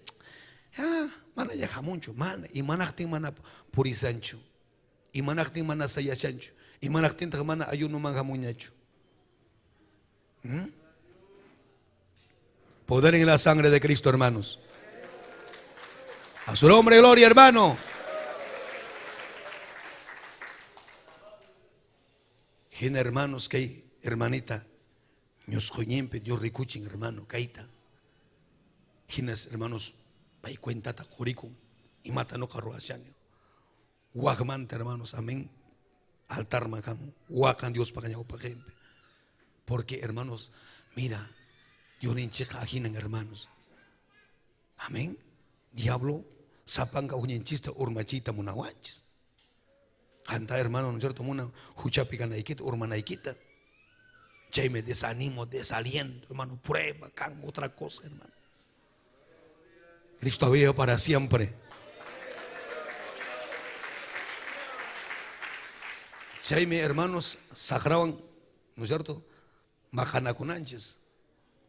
ah, mana ya hamunchu, mana, imanaqtin mana purisanchu, imanaqtin mana sayashanchu, imanaqtintaq mana ayunuman hamuñachu. Poder en la sangre de Cristo, hermanos. A su nombre, gloria, hermano. Hina, hermanos, que hermanita, ñusqoñimpi Dios rikuchin, hermano, kayta. Hinas, hermanos, pay cuentata qurikun, imata noqa ruwashani. Waqmanta, hermanos, amén. Altar makamu, waqan Dios pa ñawpaqinpi. Porque, hermanos, mira, Dios ninchikqa ajinan, hermanos. Amén. Diablo, sapanka uñanchista urmachita munawanchis. Canta, hermano, ¿no es cierto? Muna huchapi kanaykita, urmanaykita. Chayme desanimo, desaliento, hermano, prueba, can, otra cosa, hermano. Cristo vive para siempre. Chayme, hermanos, sagraban, ¿no es cierto? Majanakunanchis,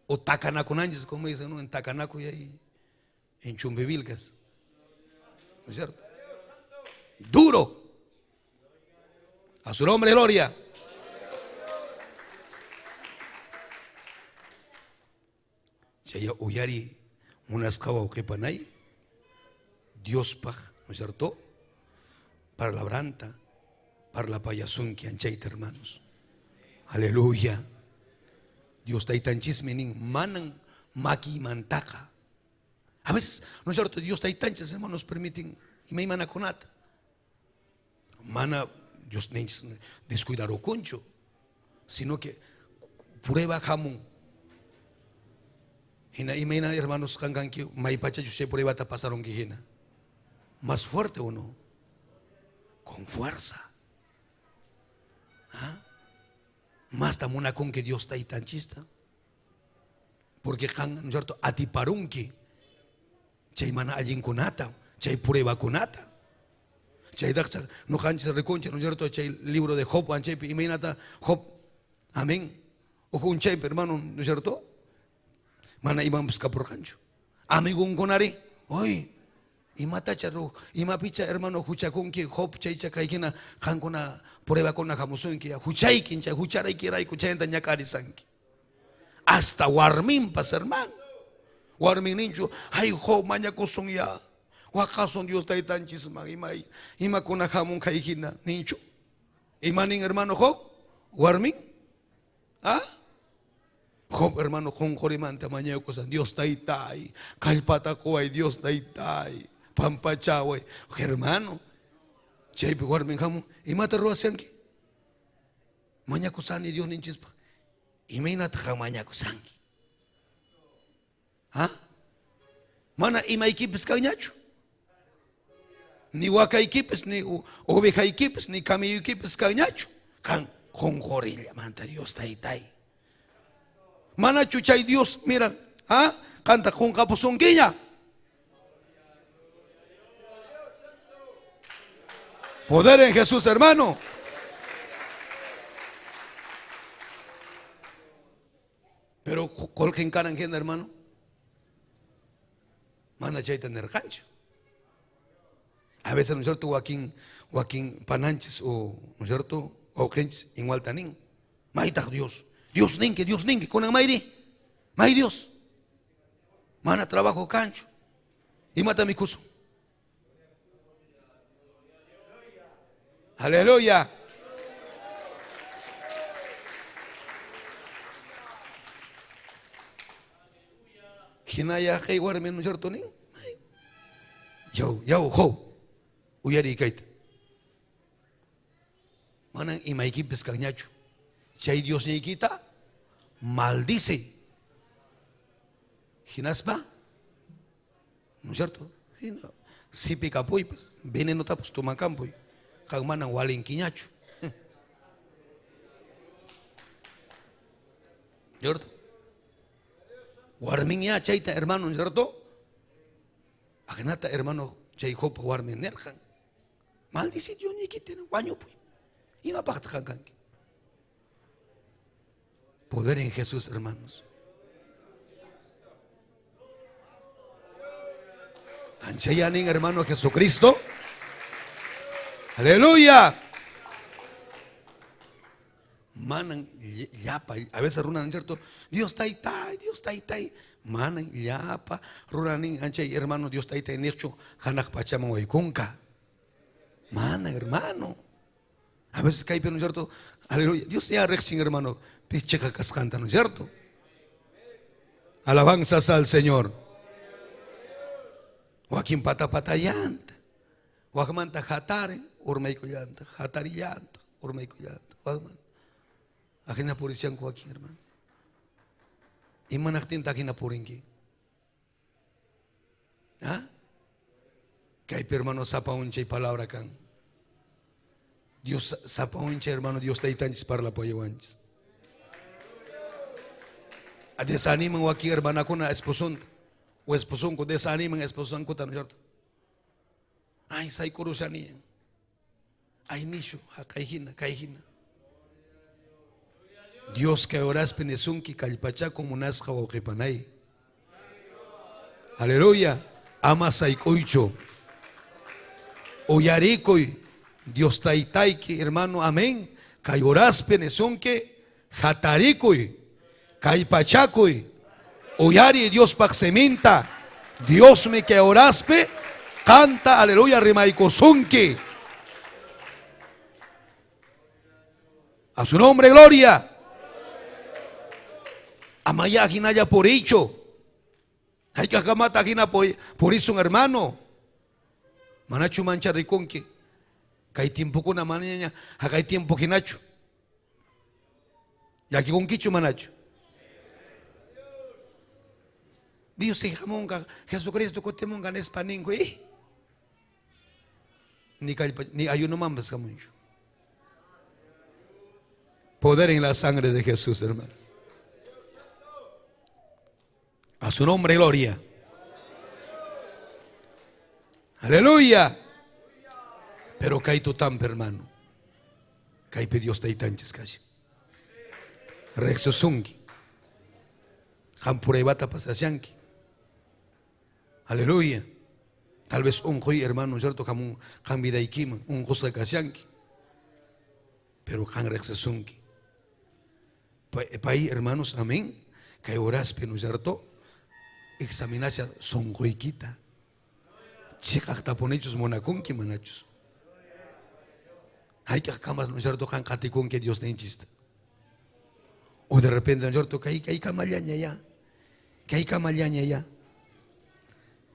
o takanakunanchis, como dicen, ¿no? En Takanaku y ahí, en Chumbivilcas, ¿no es cierto? Duro. A su nombre, gloria. Chaya uyari munasqawa uqipanay, Diospaq, ¿no es cierto? Para la branta, para la payasunki, anchayta, hermanos. Aleluya. Dios taytanchismi nin, manan makimantaqa. A veces, ¿no es cierto? Dios taytanchis, hermanos, permiten imaymanakunata. Mana Dios ninchis descuidarukunchu, sino que prueba hamun. Hina imayna, hermanos, kankanki maypachachu chay pruebata pasarunki hina. Más fuerte o no? Con fuerza. ¿Ah? Más tamunakun que Dios taytanchista. Porque kan, ¿no es cierto? Atiparunki. Chay mana allinkunata, chay pruebakunata. Chay daqcha, no kanchis rikunchi, ¿no es cierto? Chay libro de Job, anchaypi, imaynata Job. Amén. Ojo un chaypi, hermano, ¿no es cierto? Mana imanpas kapurqanchu. Amigunkunari, oy, imatacha ru, imapicha, hermano, huchakunki, Job, chaycha kaykina, qankuna pruebakuna hamusunki, huchaykin, chay hucharaykirayku, chayanta ñak'arisanki. Hasta warminpas, hermano. Warmin ninchu, ay, Job, mañakusun ya. Waqasun Dios taytanchisman, imay, imakuna hamun kaykina, ninchu. Imanin, hermano, Job, warmin, ¿ah? Job, hermano, qunqurimanta mañakusan, Dios taytay, kallpata quway, Dios taytay, pampachaway. Hermano, chaypi warmin hamun, imata ruwashanki? Mañakusani Dios ninchispa. Imaynataq mañakusanki? ¿Ah? Mana imaykipis kanñachu. Ni wakaykipis, ni ovejaykipis, ni camelloykipis kanñachu. Qan qunqurillamanta Dios taytay. Manachu chay Dios, mira, ¿ah? Qanta qunqapusunkiña. Poder en Jesús, hermano. Pero qolqin karan hina, hermano. Mana chayta nirqanchu. A veces, ¿no es cierto? Wakin, wakin pananchis o, ¿no es cierto? Wawqinchis igualta nin. Maytaq Dios. Dios ninki, Dios ninki, kunan mayri. May Dios. Mana trabajo kanchu. Imata mikusun. Aleluya. Hinaya kay warmi, ¿no es cierto? Nin? Yaw, yaw, Job, uyariy kayta. Manan imaykipis kanñachu. Chay Diosniykita maldice. Hinaspa, ¿no es cierto? Sipi kapuypas, venenotapas tumakampuy. Qan manan walinkiñachu. ¿Cierto? Warminya chayta hermano, ¿no es cierto? Ajinata hermano chay Job warmin nerqan. Maldice Diosniykita, wañupuy. Imapaqtaq qan kanki? Poder en Jesús, hermanos. Anchayanin, hermano Jesucristo. Aleluya. Manan llapa, a veces runan, ¿cierto? Dios taytay, Dios taytay. Manan llapa, runanin, anchay, hermano, Dios taytay niqchu, hanaq pachaman waykunka. Manan, hermano. A veces kaypi, ¿no es cierto? Aleluya. Dios ya riqsin, hermano, pichiqa kasqanta, ¿no es cierto? Alabanzas al Señor. Wakin pata patallanta. Wakmanta hataren, urmaykullanta, hatarillanta, urmaykullanta. Wakmanta. Ajina purisyanku wakin, hermano. Imanaqtinta ajina purinki? ¿Ah? Kaypi, hermano, sapa unchay palabra kan. Dios sapa unchay, hermano, Dios taytanchis parlapayawanchis. Desaniman wakin hermanakuna esposonta. O esposonku desaniman esposonkuta, ¿no es cierto? Ay, saykurusaniyan. Ay, nishu, haqay hina, kay hina. Dios kay horaspi nisunki kallpachakun munasqa wawqipanay. Aleluya. Ama sayk'uychu. Uyarikuy Dios taytayki, hermano, amén. Kay horaspi nisunki hatarikuy, kallpachakuy. Uyari Diospaq siminta. Diosmi kay horaspi canta, aleluya, rimaykusunki. A su nombre, gloria. Amaya hinaya puriychu. Hayk'aqkamata hina purisun, hermano. Manachu mancha rikunki. Kay tiempokuna manaña haqay tiempo hinachu. Llakikunkichu manachu. Dios hamunqa, Jesucristo kutimunqa nispa ninku, eh? Ni kallpa, ni ayunomanpas hamunchu. Poder en la sangre de Jesús, hermano. A su nombre, gloria. Aleluya. Pero kay tutampi, hermano. Kaypi Dios taytanchis kashan. Riqsisunki. Qam puraybata pasashanki. Aleluya. Tal vez unquy, hermano, ¿cierto? Qam qam vidaykiman unqusqa kashanki. Pero qam riqsisunki. Pay, hermanos, amén. Kay horaspi, ¿no es cierto? Examinasha sunquykita. Chiqaqtapunichus munakunki manachus. Hayk'aqkamas, ¿no es cierto? Qam qatikunki Diosninchista. O de repente, ¿no es cierto? Kay kay kamallaña ya. Kay kamallaña ya.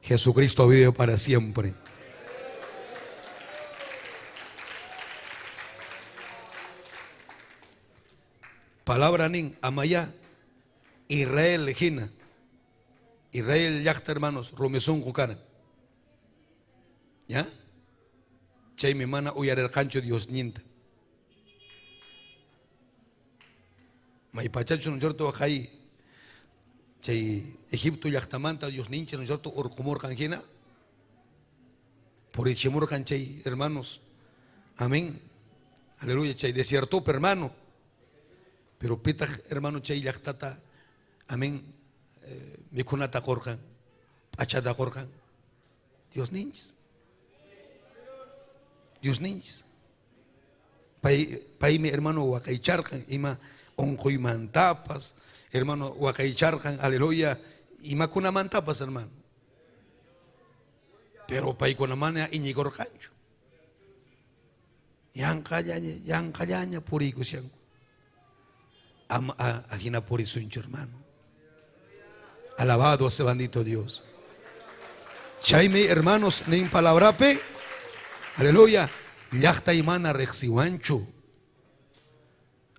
Jesucristo vive para siempre. Palabra nin, amaya, Israel hina. Israel llaqta, hermanos, rumi sunqu karan. ¿Ya? Chaymi mana uyarirqanchu Diosninta. Maypachachu, ¿no es cierto? Hay chay Egipto llaqtamanta Diosninchik, ¿no es cierto? Urqumurqan hina. Purichimurqan chay, hermanos. Amén. Aleluya, chay desierto, hermano. Pero pitaq, hermano, chay llaqtata, amén, mikhunata qurqan, p'achata qurqan. Diosninchis. Diosninchis. Pay, paymi, hermano, waqaycharqan ima unquymantapas, hermano, waqaycharqan, aleluya, imakunamantapas, hermano. Pero paykuna mana iñikurqanchu. Yanqallaña, yanqallaña puriykushanku. Ama ajina purisunchu, hermano. Alabado sea bendito Dios. Chaymi hermanos nin palabrapi, aleluya, llaqtay mana riqsiwanchu.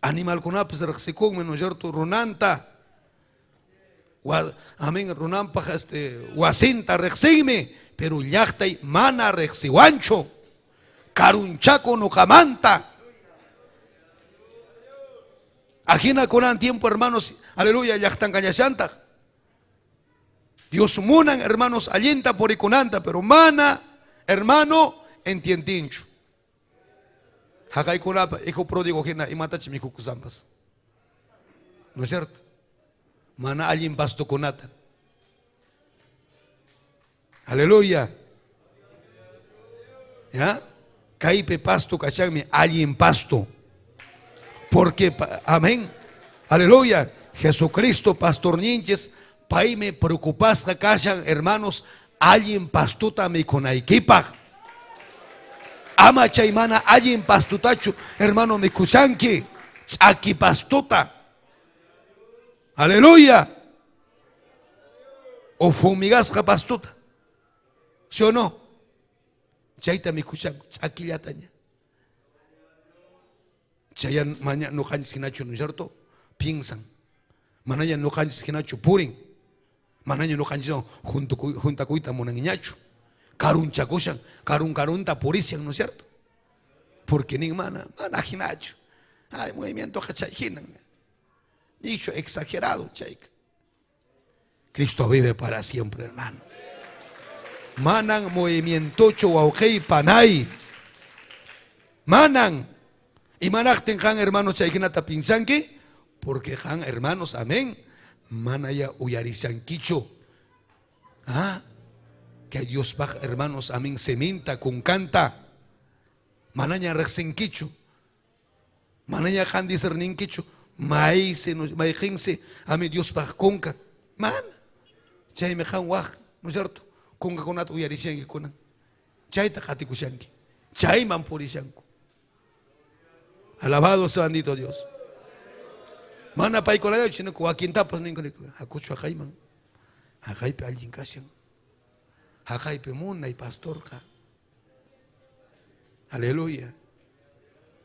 Animalkunapas riqsikunmi, ¿no es cierto? Runanta. Amén, runanpaq este wasinta riqsinmi, pero llaqtay mana riqsiwanchu. Karunchaku nuqamanta. Ajina kunan tiempo, hermanos, aleluya, llaqtan kañashantaq. Dios munan, hermanos, allinta purikunanta, pero mana, hermano, entiendinchu. Haqaykunapa, hijo pródigo hina imatachi mikhukusampas. ¿No es cierto? Mana allin pastukunata. Aleluya. ¿Ya? Kaypi pasto kashanmi allin pasto. Porque, amén. Aleluya. Jesucristo, pastorninchis, paymi preocupasqa kashan, hermanos, allin pastuta mikhunaykipaq. Ama chay mana allin pastutachu, hermano, mikhushanki. Ch'aki pastuta. Aleluya. O fumigasqa pastuta. ¿Sí o no? Chayta mikhushanku, ch'akillataña. Chaya maña nuqanchis hinachu, ¿no es cierto? Piensan. Manaña nuqanchis hinachu purin. Manaña nuqanchis juntakuyta munanñachu. Karunchakushan, karun karunta purisian, ¿no es cierto? Porque nin mana, mana hinachu. Ay, movimiento chay hinan. Dicho exagerado, chayka. Cristo vive para siempre, hermano. Manan movimientocho wawqey panay. Manan. Y manaqtin qan hermanos chayhinata pinsanki, porque qan hermanos, amén, manaya uyarishankichu. Ah, que Dios baj hermanos, amén, seminta con canta. Manaña riqsinkichu. Manaña qan discerninkichu. Maysi, mayqinsi, amén, Dios baj kunka. Mana. Chaymi qan waj, ¿no es cierto? Kunkakunata uyarishanki kunan. Chayta qatikushanki. Chayman purishanku. Alabado sea bendito Dios. Mana paykunallachu, sino que wakintapas ninku hakuchu haqayman. Haqaypi allin kashan. Haqaypi munay pastorqa. Aleluya.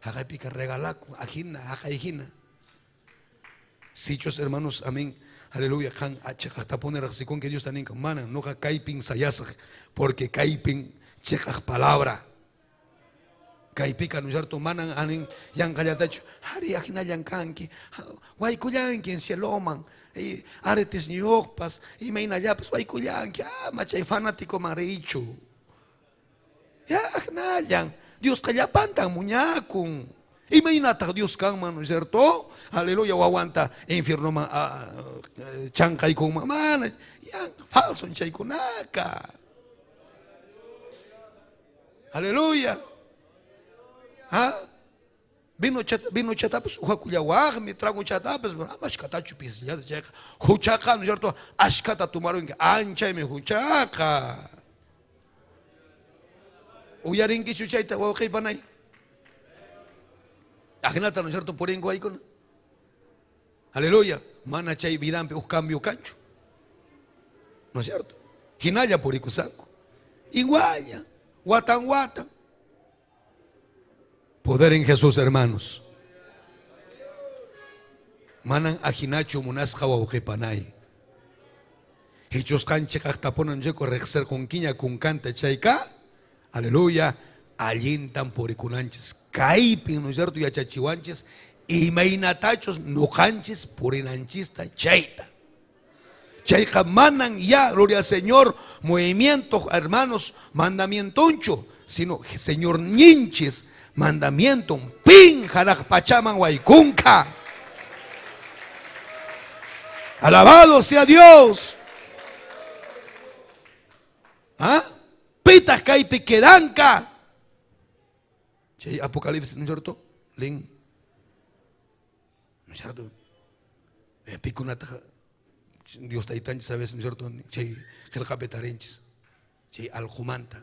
Haqaypika regalakun, ajina, haqay hina. Sichus hermanos, amén. Aleluya, qan cheqaqtapuni riqsikunki Diosta ninka, mana nuqa kaypin sayasaq, porque kaypin cheqaq palabra. Kaypika, ¿no es cierto? Manan anin yanqallatachu, ari ajinallan kanki, waykullanki en cieloman, y aretes ñuqpas, imaynallapas waykullanki, ah, machay fanático man richu. Ya, ajinallan, Diosqa llapantan muñakun. Imaynataq Dios kanman, ¿no es cierto? Aleluya, wawanta infiernoman chanqaykunman, mana, ya, falso chaykunaka. Aleluya. ¿Ah? Vino vino chatapas uhakullawaqmi, trago chatapas, ama ashkatachu pisillata chayqa. Huchaqa, ¿no es cierto? Ashkata tumarunki, anchaymi huchaqa. Uyarinkichu chayta wawqey panay. Ajinata, ¿no es cierto? Purinku aykuna. Aleluya. Mana chay vidanpi uj cambio kanchu. ¿No es cierto? Hinalla purikusanku. Igualla, watan watan. Poder en Jesús, hermanos. Manan ajinachu munasqa wawqipanay. Hichusqan chiqaqtapunan riku riqsirqunkiña kunkanta chayka. Aleluya. Allintan purikunanchis. Kaypin, ¿no es cierto? Yachachiwanchis. Imaynatachus nuqanchis purinanchista chayta. Chayqa manan ya, gloria al Señor, movimiento, hermanos, mandamientoncho, sino Señor ninchis, mandamiento, pin, hanaq pachaman waykunka. Alabado sea Dios. ¿Ah? Pitaq kaypi quedanka. Chay Apocalipsis, ¿no es cierto? Lin. ¿No es cierto? Pikunata Dios taytanchis, ¿sabes? ¿No es cierto? Chay qillqapi tarinchis. Chay allqumanta.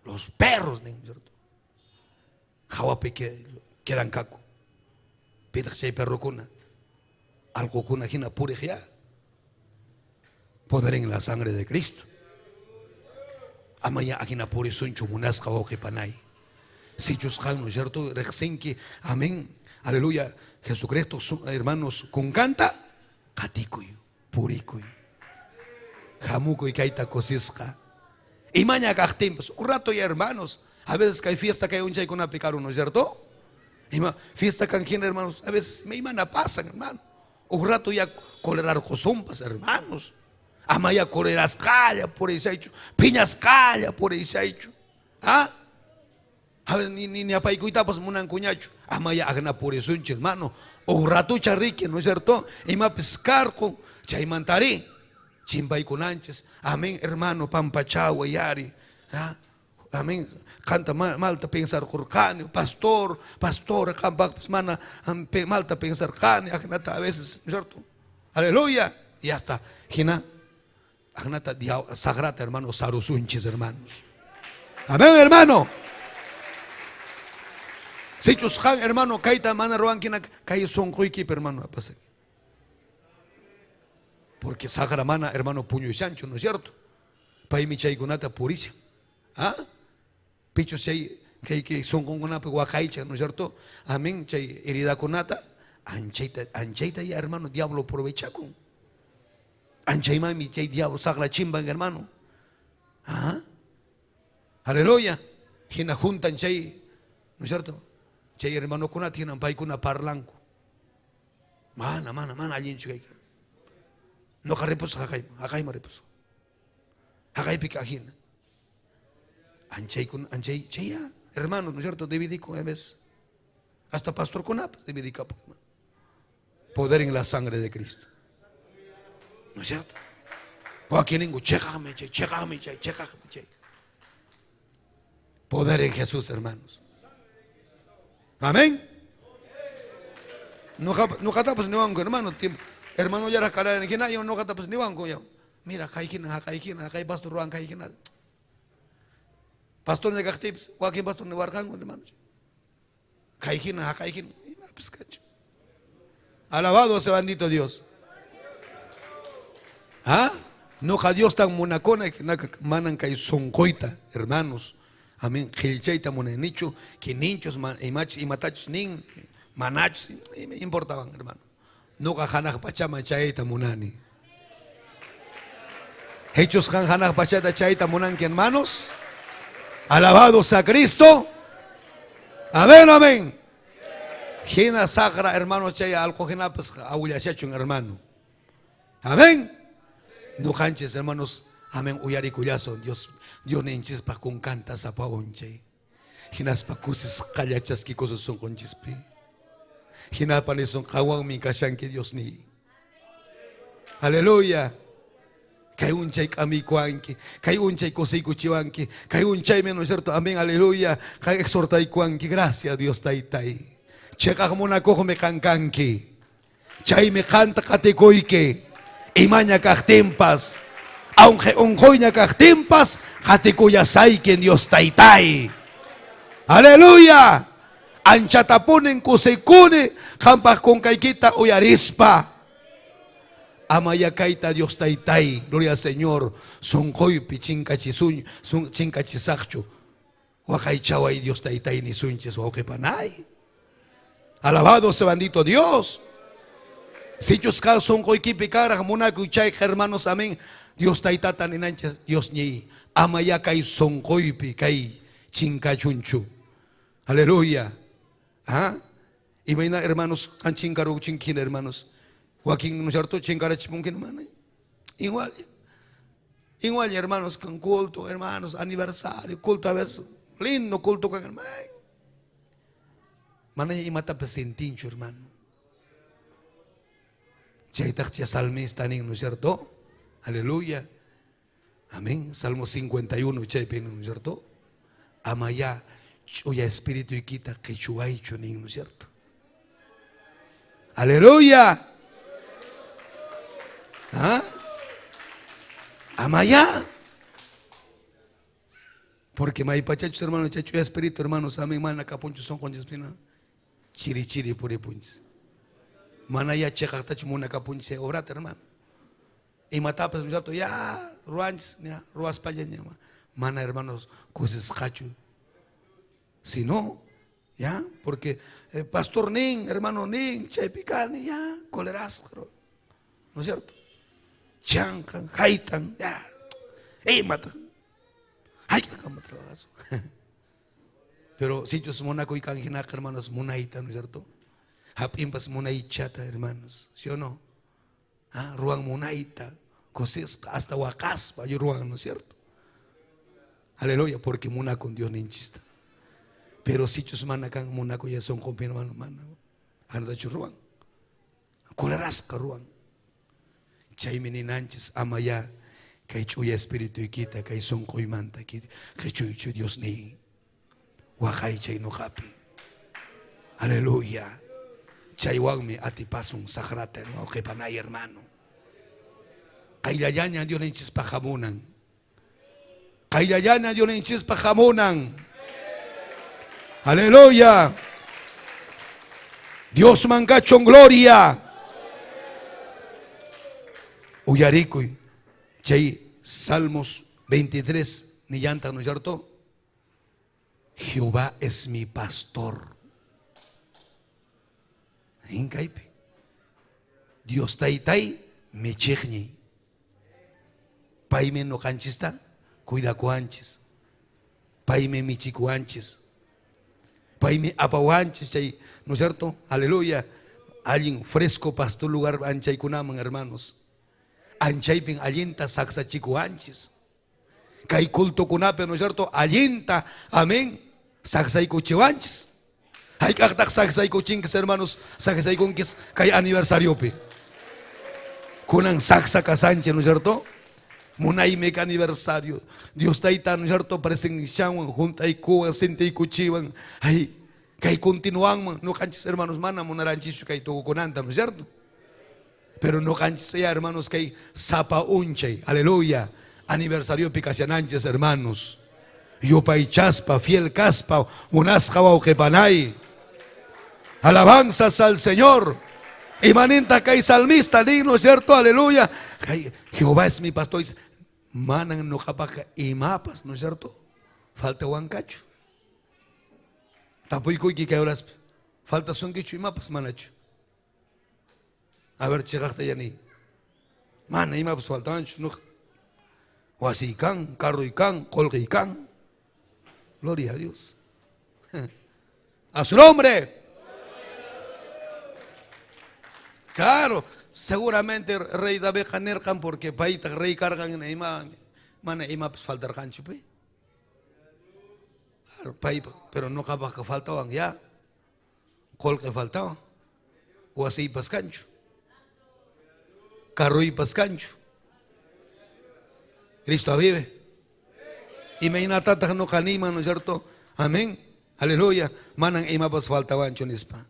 Los perros, ¿no es cierto? Hawapi quedankaku. Pitaq chay perrokuna. Allqukuna hina puriq ya. Poder en la sangre de Cristo. Amaya ajina purisunchu munasqa wawqipanay. Sichus qan, ¿no es cierto? Riqsinki, amén. Aleluya. Jesucristo, hermanos, kunkanta, qatikuy, purikuy. Hamukuy kayta kusisqa. Imaña kaqtinpas, un rato ya hermanos, a veces que hay fiesta que hay un chaykunapi karu, ¿no es cierto? Ima fiesta kan hina, hermanos, a veces me imana pasan, hermano. Un rato ya colerarqusumpas, hermanos. Ama ya colerasqalla purishaychu, piñasqalla purishaychu. ¿Ah? A veces ni apaykuytapas munankuñachu. Ama ya agna purisunchu, hermano. Un ratucha riki, ¿no es cierto? Imapis karqun, chaymantari. Chimpaykunanchis. Amén, hermano, pampachawa yari. ¿Ah? Amén. Qanta malta pensarqurqani, pastor, pastor, qampaqpas mana malta pensarqani, ajnata a veces, ¿no es cierto? Aleluya. Y hasta, hina, ajnata sagrata, hermano, sarusunchis, hermanos. Amén, hermano. Sichus qan, hermano, kayta mana ruwankina, kay sunquykipi, hermano, apasay. Porque sagra mana, hermano, puñushanchu, ¿no es cierto? Paymi chaykunata purishan. ¿Ah? Pichus chay, kay, kay sunqunkunapi waqaychan, ¿no es cierto? Amén, chay heridakunata, anchayta, anchayta ya, hermano, diablo aprovechakun. Anchaymanmi chay diablo sagra chimban, hermano. ¿Ah? Aleluya. Hina juntan chay, ¿no es cierto? Chay hermanokunata hinan paykuna parlanku. Mana, mana, mana allinchu kayka. Noqa ripusaq haqayman, haqayman ripusaq. Haqaypi kaq hina. Anchaykun, anchay, chay ya, hermano, ¿no es cierto? Dividikun a veces. Hasta pastorkunapas dividikapun, hermano. Poder en la sangre de Cristo. ¿No es cierto? Wakininku, cheqaqmi chay, cheqaqmi chay, cheqaqmi chay. Poder en Jesús, hermanos. Amén. Noqatapas niwanku, hermano, tiempo. Hermano ya era cara de hina, yo noqatapas niwanku, yo. Mira, kay hina, kay hina, kay pastor ruwan, kay hina. Pastor ne kaqtipis, wakin pastor niwarqanku, hermano. Kay hina, kay hina, imapis kachu. Alabado sea bendito Dios. ¿Ah? Noqa Dios tan munakuna, manan kay sunquyta, hermanos. Amén. Qillchayta munaynichu, kininchus, imachus, imatachus nin, manachus, me importaban, hermano. Noqa hanaq pachaman chayayta munani. Hechos kan hanaq pachata chayayta munanki, hermanos. Alabado sea Cristo. Amén, amén. Hina saqra, hermano, chay alqu hinapas awillasachun, hermano. Amén. Nuqanchis, hermanos, amén, uyarikullasun Dios, Dios ninchispaq kunkanta sapa unchay. Hinaspa kusisqalla chaskikusun sunqunchispi. Hinaspa nisun qanwanmi kashanki Dios ni. Aleluya. Kay unchay k'amiykuwanki, kay unchay kusiykuchiwanki, kay unchaymi, ¿no es cierto? Amén, aleluya. Kay exhortaykuwanki, gracias Dios taytay. Cheqaq munakuqmi qan kanki. Chaymi qanta qatikuyki. Imaña kaqtinpas, aunque unquyña kaqtinpas, qatikuyasayki Dios taytay. Aleluya. Anchatapunin kusikuni qampaq kunkaykita uyarispa. Amaya kayta Dios taytay, gloria al Señor, sunquypi chinkachisun, sun, chinkachisaqchu. Waqaychaway Dios taytay nisunchis wawqipanay. Alabado sea bendito Dios. Sichus ka sunquykipi karaq munakuy chayqa, hermanos, amén. Dios taytata ninanchis, Dios ñiy, amaya kay sunquypi kay chinkachunchu. Aleluya. ¿Ah? Imayna, hermanos, kan chinkaru chinkina, hermanos. Wakin, ¿no es cierto? Chinkarachipunki, hermano. Igual. Igual, hermanos, con culto, hermanos, aniversario, culto a veces. Lindo culto con hermano. Mana imatapas sentinchu, hermano. Chaytaq chay salmista nin, ¿no es cierto? Aleluya. Amén. Salmo 51, chaypi, ¿no es cierto? Amaya, chuya espíritu y quita qichuaychu nin, ¿no es cierto? Aleluya. ¿Ah? Amaya. Porque maypachachus, hermano, chay chuya espíritu, hermanos, amén, mana kapunchu sunqunchispina. Chiri chiri puripunchis. Mana ya cheqaqtachu munakapunchis chay obrata, hermano. Imatapas, ¿no es cierto? Ya, ruanchis, ya, ruaspalla, mana hermanos, kusisqachu. Si no, ya, porque pastor nin, hermano nin, chaypi kani, ya, colerasqro, ¿no es cierto? Chankan, jaitan, ya, imata, hayk'akama trabajasun. Pero si chus munakuy kan hinaqa, hermanos, munayta, ¿no es cierto? Hap'inpas munaychata, hermanos, ¿sí o no? Ah, ruwan munayta, kusisqa, hasta waqaspa, yo ruwan, ¿no es cierto? Aleluya, porque munakun Dios ninchista. Pero si chus mana kan munakuy ya son compi, hermano, mana. Ardachu ruwan. Kularasqa ruwan. Chaymi ninanchis ama ya kay ch'uya espirituykita kay sunquymanta qichuychu Dios niy. Waqaychay nuqapi. Aleluya. Chaywanmi atipasun saqrata, wawqipanay, hermano. Qayllallaña Dios ninchispaq hamunan. Qayllallaña Dios ninchispaq hamunan. Aleluya. Dios mankachun gloria. Uyarikuy. Chay Salmos 23, nillanta, ¿no es cierto? Jehová es mi pastor. Inkaypi. Dios taytay michiqñiy. Paymi nuqanchista cuidakuwanchis. Paymi michikuwanchis. Paymi apawanchis chay, ¿no es cierto? Aleluya. Allin fresco pasto lugar anchaykunaman, hermanos. Anchaypin allinta saksachikuwanchis. Kay cultokunapi, ¿no es cierto? Allinta, amén, saksaykuchiwanchis. Hayk'aqtaq saksaykuchinkis, hermanos, saksaykunkis kay aniversariopi. Kunan saksa kasanchis, ¿no es cierto? Munaymi kay aniversario. Dios tayta, ¿no es cierto? Presenciawan, juntaykuwan, sintiykuchiwan. Ay, kay continuanman, nuqanchis, hermanos, mana munaranchichu kay tukukunanta, ¿no es cierto? Pero nuqanchis ya, hermanos, kay sapa unchay, aleluya, aniversario kashananchis, hermanos. Yupaychaspa, fiel kaspa, munasqa wawqipanay. Alabanzas al Señor. Y maninta kay salmista, ¿no es cierto? Aleluya. Kay, Jehová es mi pastor. Dice, manan nuqapaqa imapas, ¿no es cierto? Falta wankachu. Tapuykuyki kay horaspi. Falta sunkichu imapas manachu. A ver, chiqaqta yani. Mana imapas faltawanchu. Nuqa. Wasiy kan, carroy kan, qullqiy kan. Gloria a Dios. A su nombre. Claro, seguramente rey Davidqa nirqan porque paytaq rey karqan ima mana imapas faltarqanchu pi. Claro, paypa, pero nuqapaqqa faltawan ya. Qullqi faltawan. Wasiypas kanchu. Carroypas kanchu. Cristo vive. Imaynatataq nuqa niyman, ¿no es cierto? Amén. Aleluya. Manan imapas faltawanchu nispa.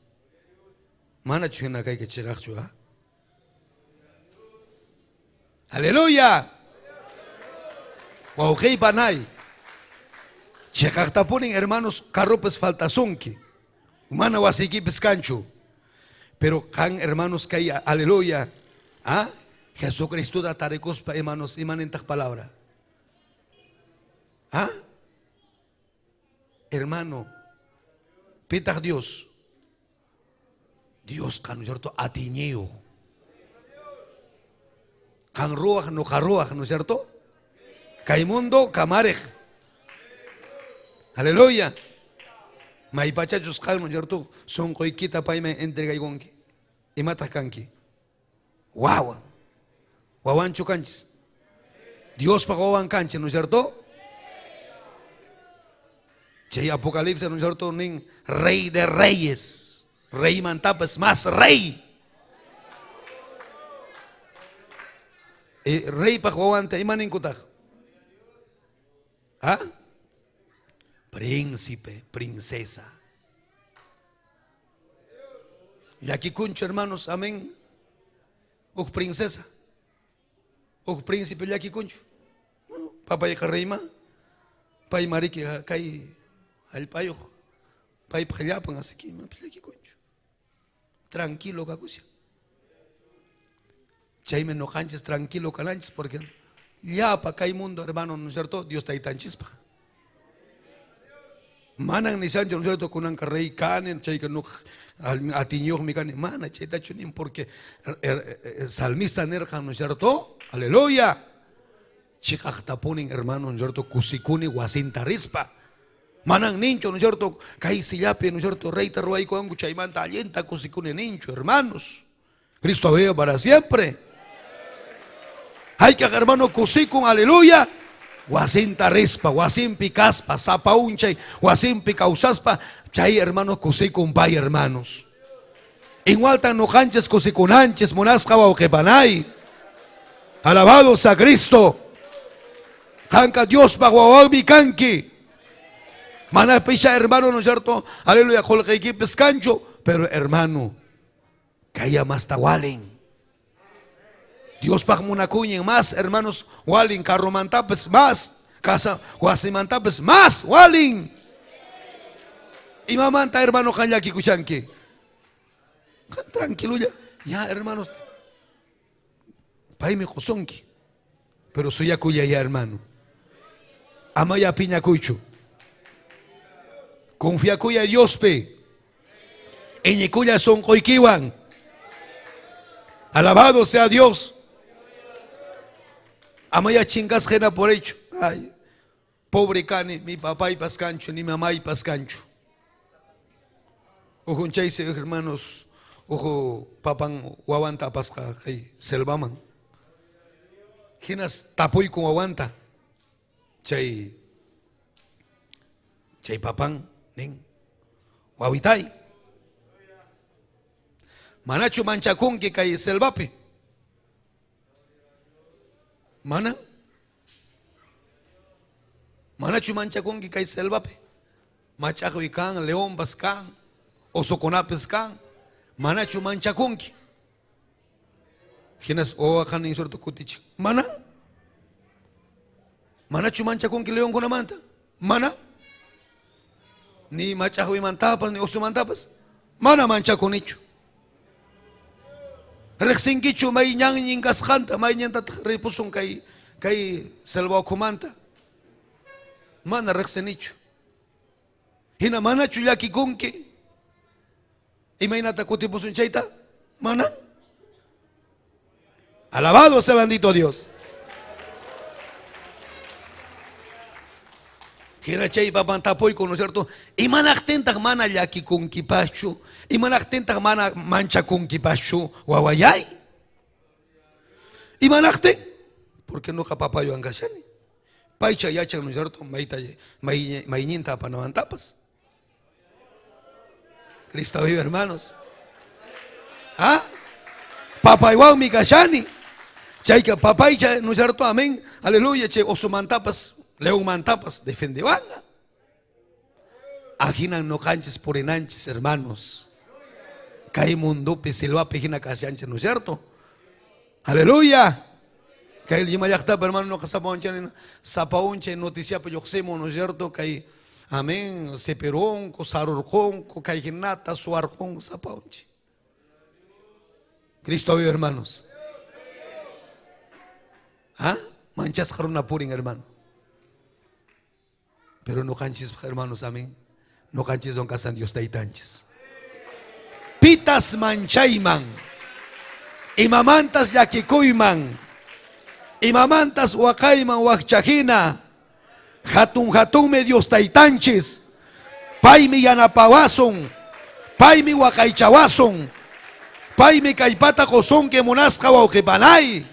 Manachu hina kayka chiqaqchu, ha? Aleluya. Wawqiypanay. Chiqaqtapunin, hermanos, carropas faltasunki. Mana wasiykipis kanchu. Pero kan, hermanos, kay, aleluya. ¿Ah? Jesucristo tarikuspa, hermanos, imanintaq palabra. ¿Ah? Hermano, pitaq Dios. Dios, ¿no es cierto? Atiñeo. Kan ruaj, no ruaj, ¿no es cierto? Kay mundo, kamarej. Aleluya. Maypachachus kan, ¿no es cierto? Sonqoykita payman entregaykunki. Imataq kanki? Wawa. Wawanchu kanchis. Diospa wawan kanchis, ¿no es cierto? Chay Apocalipsis, ¿no es cierto? Nin rey de reyes. Rey mantapas más rey. Rey pa wawanta imaninkutaq? ¿Ah? Príncipe, princesa. Llakikunchu, hermanos, amén. Uj princesa. Uj príncipe llakikunchu. Papayqa reyma. Pay mariki kay hallp'ayuq. Paypaq llapan, así que imapas llakikunchu. Tranquilo kakushan. Chaymi ñuqanchis tranquilo kananchis porque llapa kay mundo, hermano, ¿no es cierto? Dios taytanchispaq. Manan nishanchu, ¿no es cierto? Kunanqa rey kani, chayqa nuqa atiñuqmi kani. Mana chaytachu nin porque salmista nirqan, ¿no es cierto? Aleluya. Chiqaqtapunin, hermano, ¿no es cierto? Kusikuni wasinta rispa. Manan ninchu, ¿no es cierto? Kay sillapi, ¿no es cierto? Reyta ruwaykuwanku chaymanta allinta kusikuni ninchu, hermanos. Cristo vive para siempre. Hayk'aq hermano kusikun, aleluya. Wasinta rispa, wasinpi kaspa, sapa unchay, wasinpi kawsaspa, chay hermano kusikun pay, hermanos. Igualtan ñuqanchis kusikunanchis, munasqa wawqipanay. Alabado sea Cristo. Qanqa Diospaq wawanmi kanki. Mana pisha hermano, ¿no es cierto? Aleluya, qullqiykipis kanchu, pero hermano, kaya masta walin. Diospaq munakuynin más, hermanos, walin carromantapas más, casa wasimantapas más, walin. Imamanta, hermano, qan llakikushanki? Qan tranquilo ya, ya, hermanos, paymi qusunki. Pero suyakuya ya, hermano. Amaya piñakuychu. Confiakuya Diospi. Iñikuya sunquykiwan. Alabado sea Dios. Amaya chingasqa hina por hecho. Ay, pobre kani, mi papaypas kanchu, ni mamaypas kanchu. Ujunchaysi, hermanos, uhu papan wawanta apasqa kay selvaman. Hinas tapuykun wawanta. Chay chay papan nin, wawitay. Manachu manchakunki kay selvapi? Mana? Manachu manchakunki kay selvapi? Mach'aqwi kan, leonpas kan, osokunapis kan. Manachu manchakunki? Hinas wawaqa nin cierto kutichin. Mana? Manachu manchakunki leonkunamanta? Mana? Ni mach'aqwimantapas, ni osumantapas. Mana manchakunichu. Riqsinkichu may ñanñin kasqanta, may ñantataq ripusun kay kay selva ukhumanta. Mana riqsinichu. Hina manachu llakikunki? Imaynata kutipusun chayta? Mana. Alabado sea bendito Dios. Hina chay papan tapuyku, ¿no es cierto? Imanaqtintaq mana llakikunkipaschu? Imanaqtintaq mana manchakunkipaschu wawayay? Imanaqtin? Porque nuqa papaywan kashani. Paycha yachan, ¿no es cierto? Mayta mayninta apanamantapas. Cristo vive, hermanos. ¿Ah? Papaywanmi kashani. Chayka papaycha, ¿no es cierto? Amén. Aleluya. Chay osumantapas, leonmantapas, defendewanga. Ahinan ñuqanchis purinanchis, hermanos. Kay mundopi selvapi hina kashanchis, ¿no es cierto? Aleluya. Kay Lima llaqtapi, hermano, ñuqa sapa unchay sapa unchay noticiapi lluqsimun, ¿no es cierto? Kay, amén, sipirunku, sarurqunku, kay hinata, suwarqunku, sapa unchay. Cristo vive, hermanos. ¿Ah? Manchasqa runa purin, hermano. Pero ñuqanchis, hermanos, amén. Ñuqanchiswan kasan Dios taytanchis. Pitas manchayman. Imamantas llakikuyman. Imamantas waqayman wakchahina. Hatun hatunmi Dios taytanchis. Paymi yanapawasun. Paymi waqaychawasun. Paymi kallpata qusunki munasqa wawqipanay.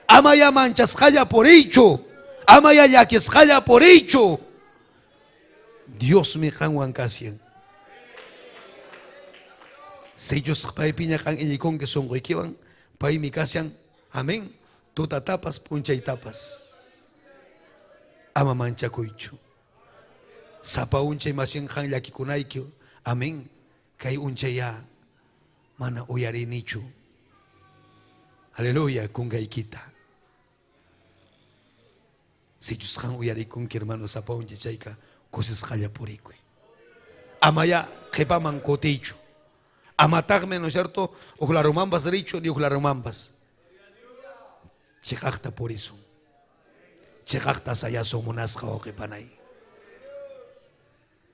Amaya manchasqalla puriychu. Amaya llakisqalla puriychu. Diosmi qanwan kashan. Sichus paypiña qan iñikunki sunquykiwan, paymi kashan. Amén. Tutatapas, p'unchaytapas. Ama manchakuychu. Sapa unchay masin qan llakikunayki. Amén. Kay unchaya mana uyarinichu. Aleluya, kunkaykita. Sichus qan uyarikunki, hermano, sapa unchay chayka kusisqalla purikuy. Amaya qhipaman kutiychu. Amataqmi, ¿no es cierto? Uqlarumanpas richu ni uqlarumanpas. Chiqaqta purisun. Chiqaqta sayasun munasqa wawqipanay.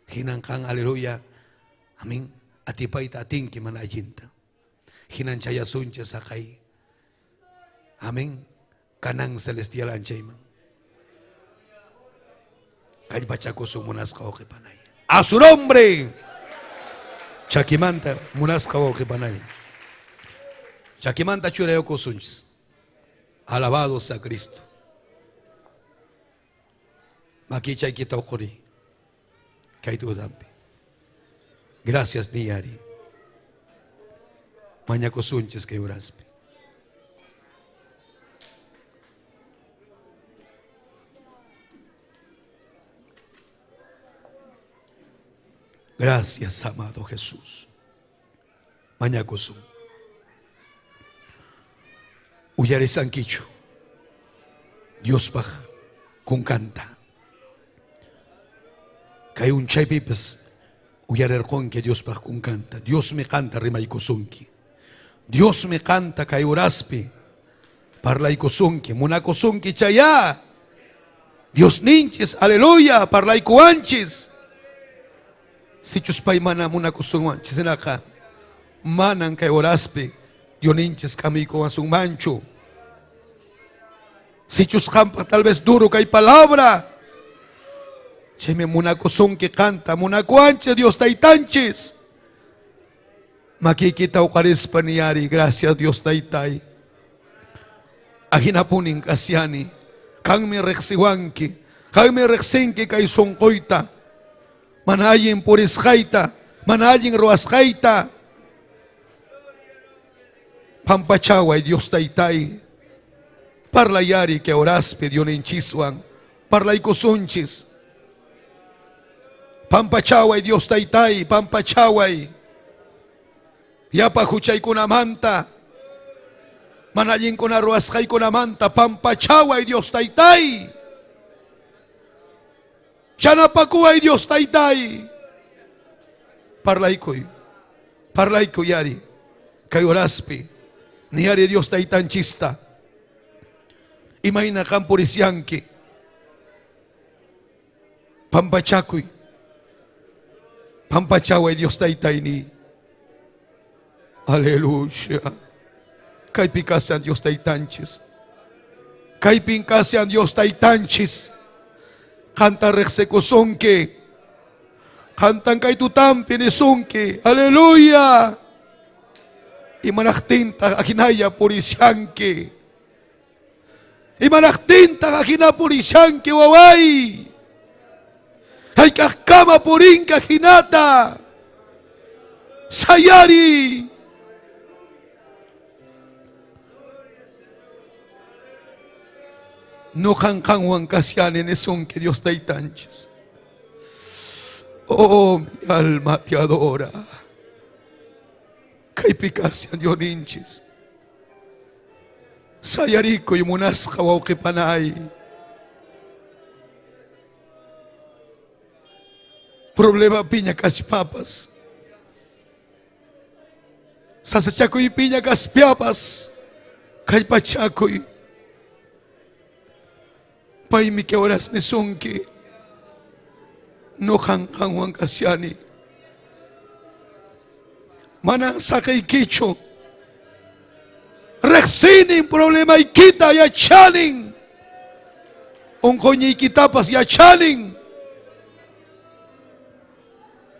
Hinan qan, aleluya, amén, atipayta atinki mana allinta. Hinan chayasunchis saqay. Amén. Canaán celestial anchayman. Kallpachakusun munasqa wawqipanay. A su nombre. Chakimanta munasqa wawqipanay. Chakimanta churayukusunchis. Alabado sea Cristo. Makichaykita uquri. Kay tutampi. Gracias niyari. Mañakusunchis kay uraspi. Gracias, amado Jesús. Mañakusun. Uyarisankichu. Diospaq kunkanta. Kay unchaypipas uyarirqunki Diospaq kunkanta. Diosmi qanta rimaykusunki. Diosmi qanta kay uraspi parlaykusunki, munakusunki chayá. Dios ninchis, aleluya, parlaykuwanchis. Sichus pay mana munakusunwanchis hinaqa manan kay horaspi Dioninchis k'amiykuwasunmanchu. Sichus qampaq tal vez duro kay palabra. Chaymi munakusunki qanta, munakuwanchis Dios Taytanchis. Makiykita uqarispa niyari, gracias Dios Taytay. Ajinapunin kasiani. Qanmi riqsiwanki. Qanmi riqsinki kay sunquyta. Mana allin purisqayta, mana allin ruwasqayta. Pampachaway Dios Taytay. Parlayari kay horaspi Dioninchiswan. Parlaykusunchis. Pampachaway Dios Taytay, pampachaway. Yapa huchaykunamanta, mana allinkuna ruwasqaykunamanta, pampachaway Dios Taytay. Yanapakuway Dios Taytay. Parlaykuy, parlaykuy ari, kay horaspi, niyari Dios Taytanchista. Imayna qan purisyanki. Pampachakuy. Pampachaway Dios Taytayni. Aleluya. Kaypi kashan Dios Taytanchis. Kaypin kashan Dios Taytanchis. Qanta riqsikusunki. Qantan kay tutampi nisunki. Aleluya. Imanaqtintaq ajinaya purishanki. Imanaqtintaq ajina purishanki waway. Hayk'aqkama purinka hinata. Sayari. Noqan qanwan kashani nisunki Dios Taytanchis. Oh, mi alma te adora. Kaypi kashan Dioninchis. Sayarikuy munasqa wawqipanay. Problema piña kashpapas. Sasachakuy piña kaspiapas. Kallpachakuy. Paymi kay horas nisunki. Noqan qanwan kashani. Manan saqeykichu. Riqsinin problemaykita yachanin. Unquyniykitapas yachanin.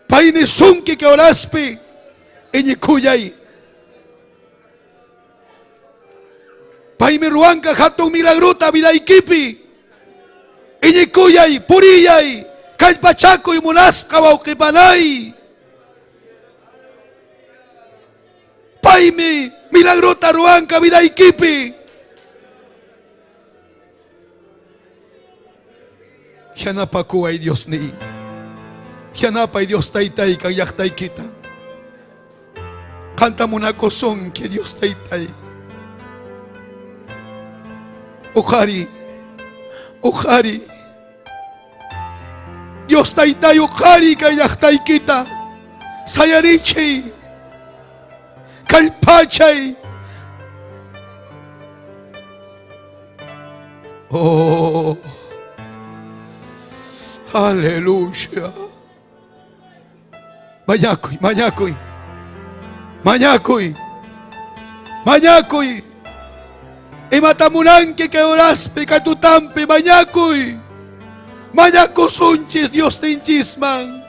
Pay nisunki kay horaspi iñikuyay. Paymi ruwanka hatun milagrota vidaykipi. Iñikuyay, puriyay, kallpachakuy munasqa wawqipanay. Paymi milagrota ruwanka vidaykipi. Yanapakuway Diosniy. Yanapay Dios Taytay kay llaqtaykita. Qanta munakusunki Dios Taytay. Uqari, uqari. Dios Taytay uqari kay llaqtaykita. Sayarichiy. Kallpachay. Oh. Aleluya. Mañakuy, mañakuy. Mañakuy. Mañakuy. Imata munanki kay horaspi, kay tutampi, mañakuy. Mañakusunchis Diosninchisman.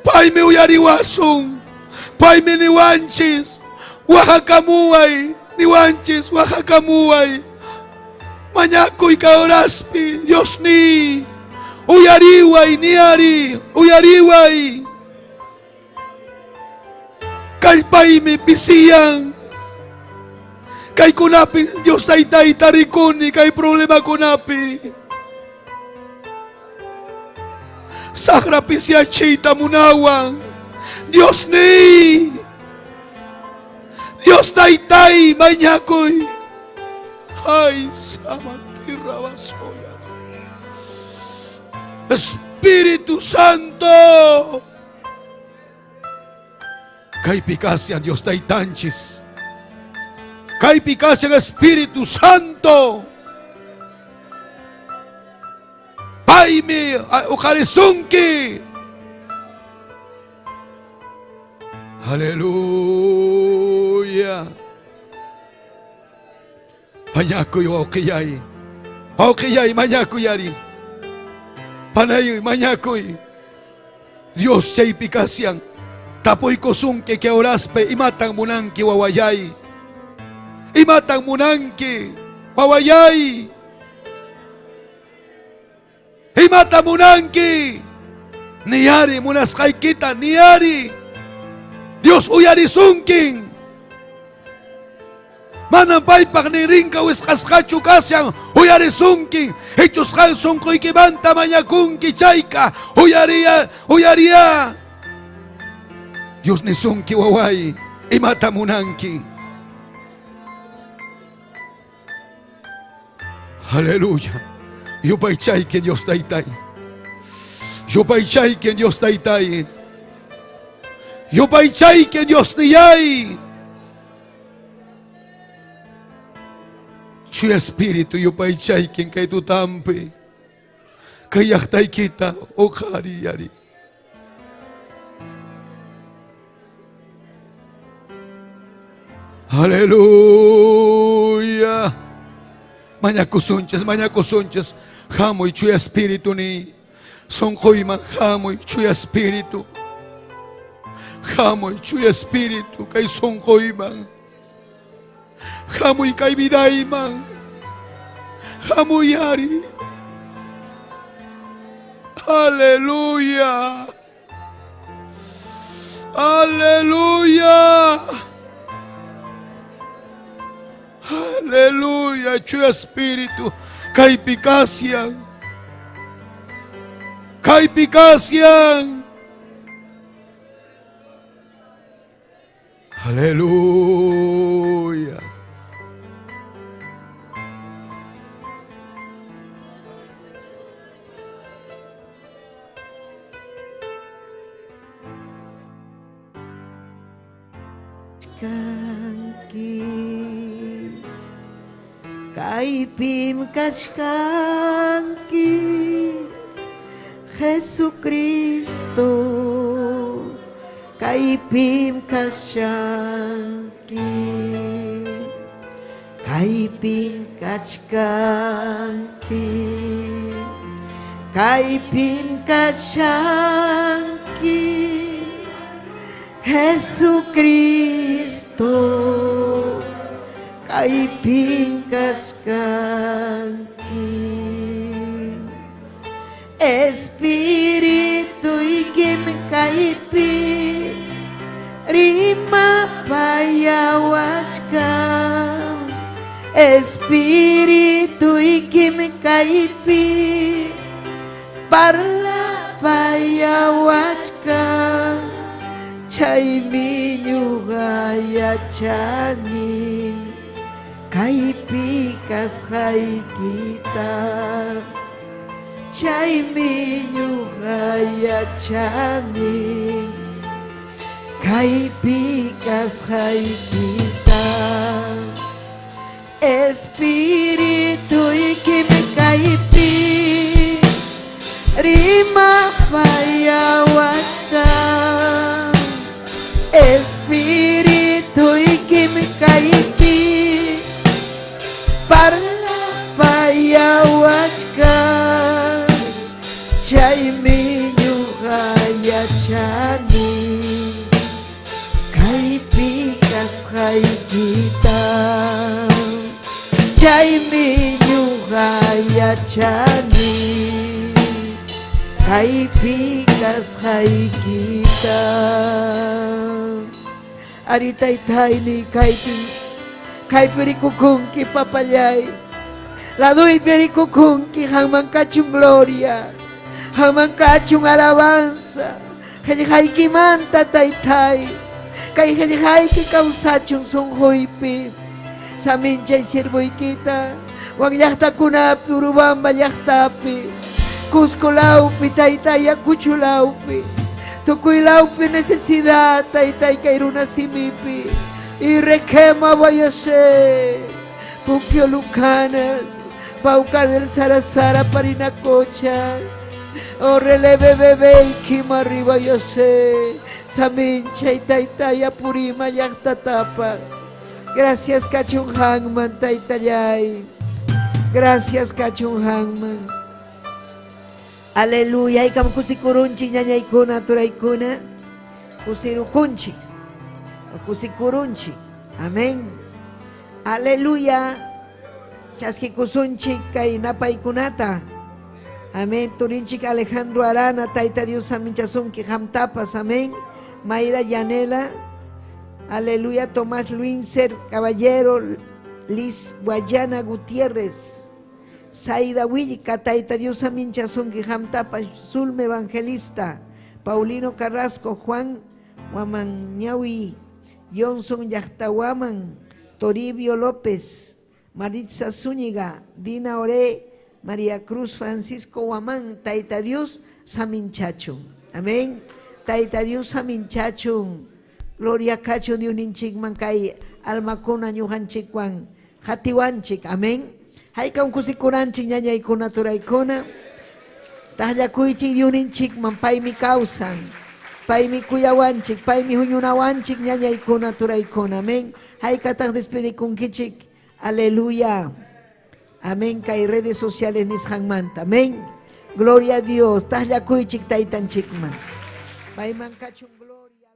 Paymi uyariwasun. Paymi niwanchis. Waqakamuway. Niwanchis, waqakamuway. Mañakuy kay horaspi, Diosniy. Uyariway, niari, uyariway. Kallpaymi pisiyan. Kaykunapi Dios Taytayta rikuni kay problemakunapi. Saqra pisiachiyta munawan. Diosniy. Dios Taytay mañakuy. Ay, samakirrabasoya. Espíritu Santo. Kaypi kashan Dios Taytanchis. Kaypi kashan Espíritu Santo. Paymi uqarisunki. Aleluya. Mañakuy wawqillay. Wawqillay mañakuy ari. Panay mañakuy. Dios chaypi kashan. Tapuykusunki kay horaspi imatan munanki wawallay. Imatan munanki wawallay. Imata munanki? Niyari munasqaykita niyari. Dios uyarisunkin. Manam paypaq ninrinka wisqasqachu kashan uyarisunkin. Hechusqan sunquykimanta mañakunki chayka uyariya uyariya. Dios nisunki waway imata munanki. Aleluya. Yupaychayki Dios Taytay. Yupaychayki Dios Taytay. Yupaychayki Dios niyay. Chuya Espíritu yupaychayki kay tutampi. Kay llaqtaykita uqhariy ari. Aleluya. Mañakusunchis, mañakusunchis. Hamuy chuya espíritu ni. Sunquyman hamuy chuya espíritu. Hamuy chuya espíritu kay sunquyman. Hamuy kay vidayman. Hamuy ari. Aleluya. Aleluya. Aleluya. Chuya espíritu. Kaypi kashan. Kaypi kashan. Aleluya. Kanki kaypim kachkanki Jesucristo kaypim kashanki kaypim kachkanki kaypim kashanki Jesucristo kaypim kachkanki Espirituykim kaypi rimapayawachkan Espirituykim kaypi parlapayawachkan Chaymi ñuqa yachani kaypi kasqaykita Chaymi ñuqa yachani kaypi kasqaykita Espirituykim kaypi rimapayawachkan. Espirituykim kaypi parlapayawachkan. Chaymi ñuqa yachani kaypi kasqaykita. Chaymi ñuqa yachani kaypi kasqaykita. Ari taytayni kaypi kaypi rikukunki papallay. Laduypi rikukunki qamman kachun gloria. Qamman kachun alabanza. Qillqaykimanta taytay. Kay qillqayki kawsachun sunquypi. Saminchay siervoykita. Wak llaqtakunapi, Urubamba llaqtapi, Cusco lawpi, taytay Ayacucho lawpi, tukuy lawpi necesidad, taytay kay runa simipi. Y requema vayase, Puquio Lucanas, Pauca del Sarasara, Parinacocha, O releve bebé y kima arriba yo sé, Samincha y taytay Apurima llaqtatapas. Gracias kachun qamman taytallay. Gracias kachun qamman. Aleluya. Haykam kusikurunchik ñañaykuna turaykuna. Kusirukunchik. Kusikurunchik. Amén. Aleluya. Chaskikusunchik kay napaykunata. Amén. Turinchik Alejandro Arana, Tayta Dios saminchasunki qamtapas. Amén. Mayra Yanela. Aleluya. Tomás Luinser Caballero. Liz Guayana Gutiérrez. Saida Huillca, Tayta Dios saminchasunki qamtapas. Zulme Evangelista. Paulino Carrasco, Juan Huamanñawi, Johnson Yachtahuaman, Toribio López, Maritza Zúñiga, Dina Oré, María Cruz Francisco Huamán, Tayta Dios saminchachun. Amén. Tayta Dios saminchachun. Gloria kachun Diosninchikman kay almakuna ñuqanchikwan hatiwanchik. Amén. Haykam kusikuranchik ñañaykuna turaykuna. Taqllakuychik Diosninchikman paymi kawsan. Paymi kuyawanchik, paymi huñunawanchik ñañaykuna turaykuna. Amén. Haykataq despedikunkichik. Aleluya. Amén. Kay redes sociales nisqanmanta. Amén. Gloria a Dios. Taqllakuychik taytanchikman. Payman kachun gloria.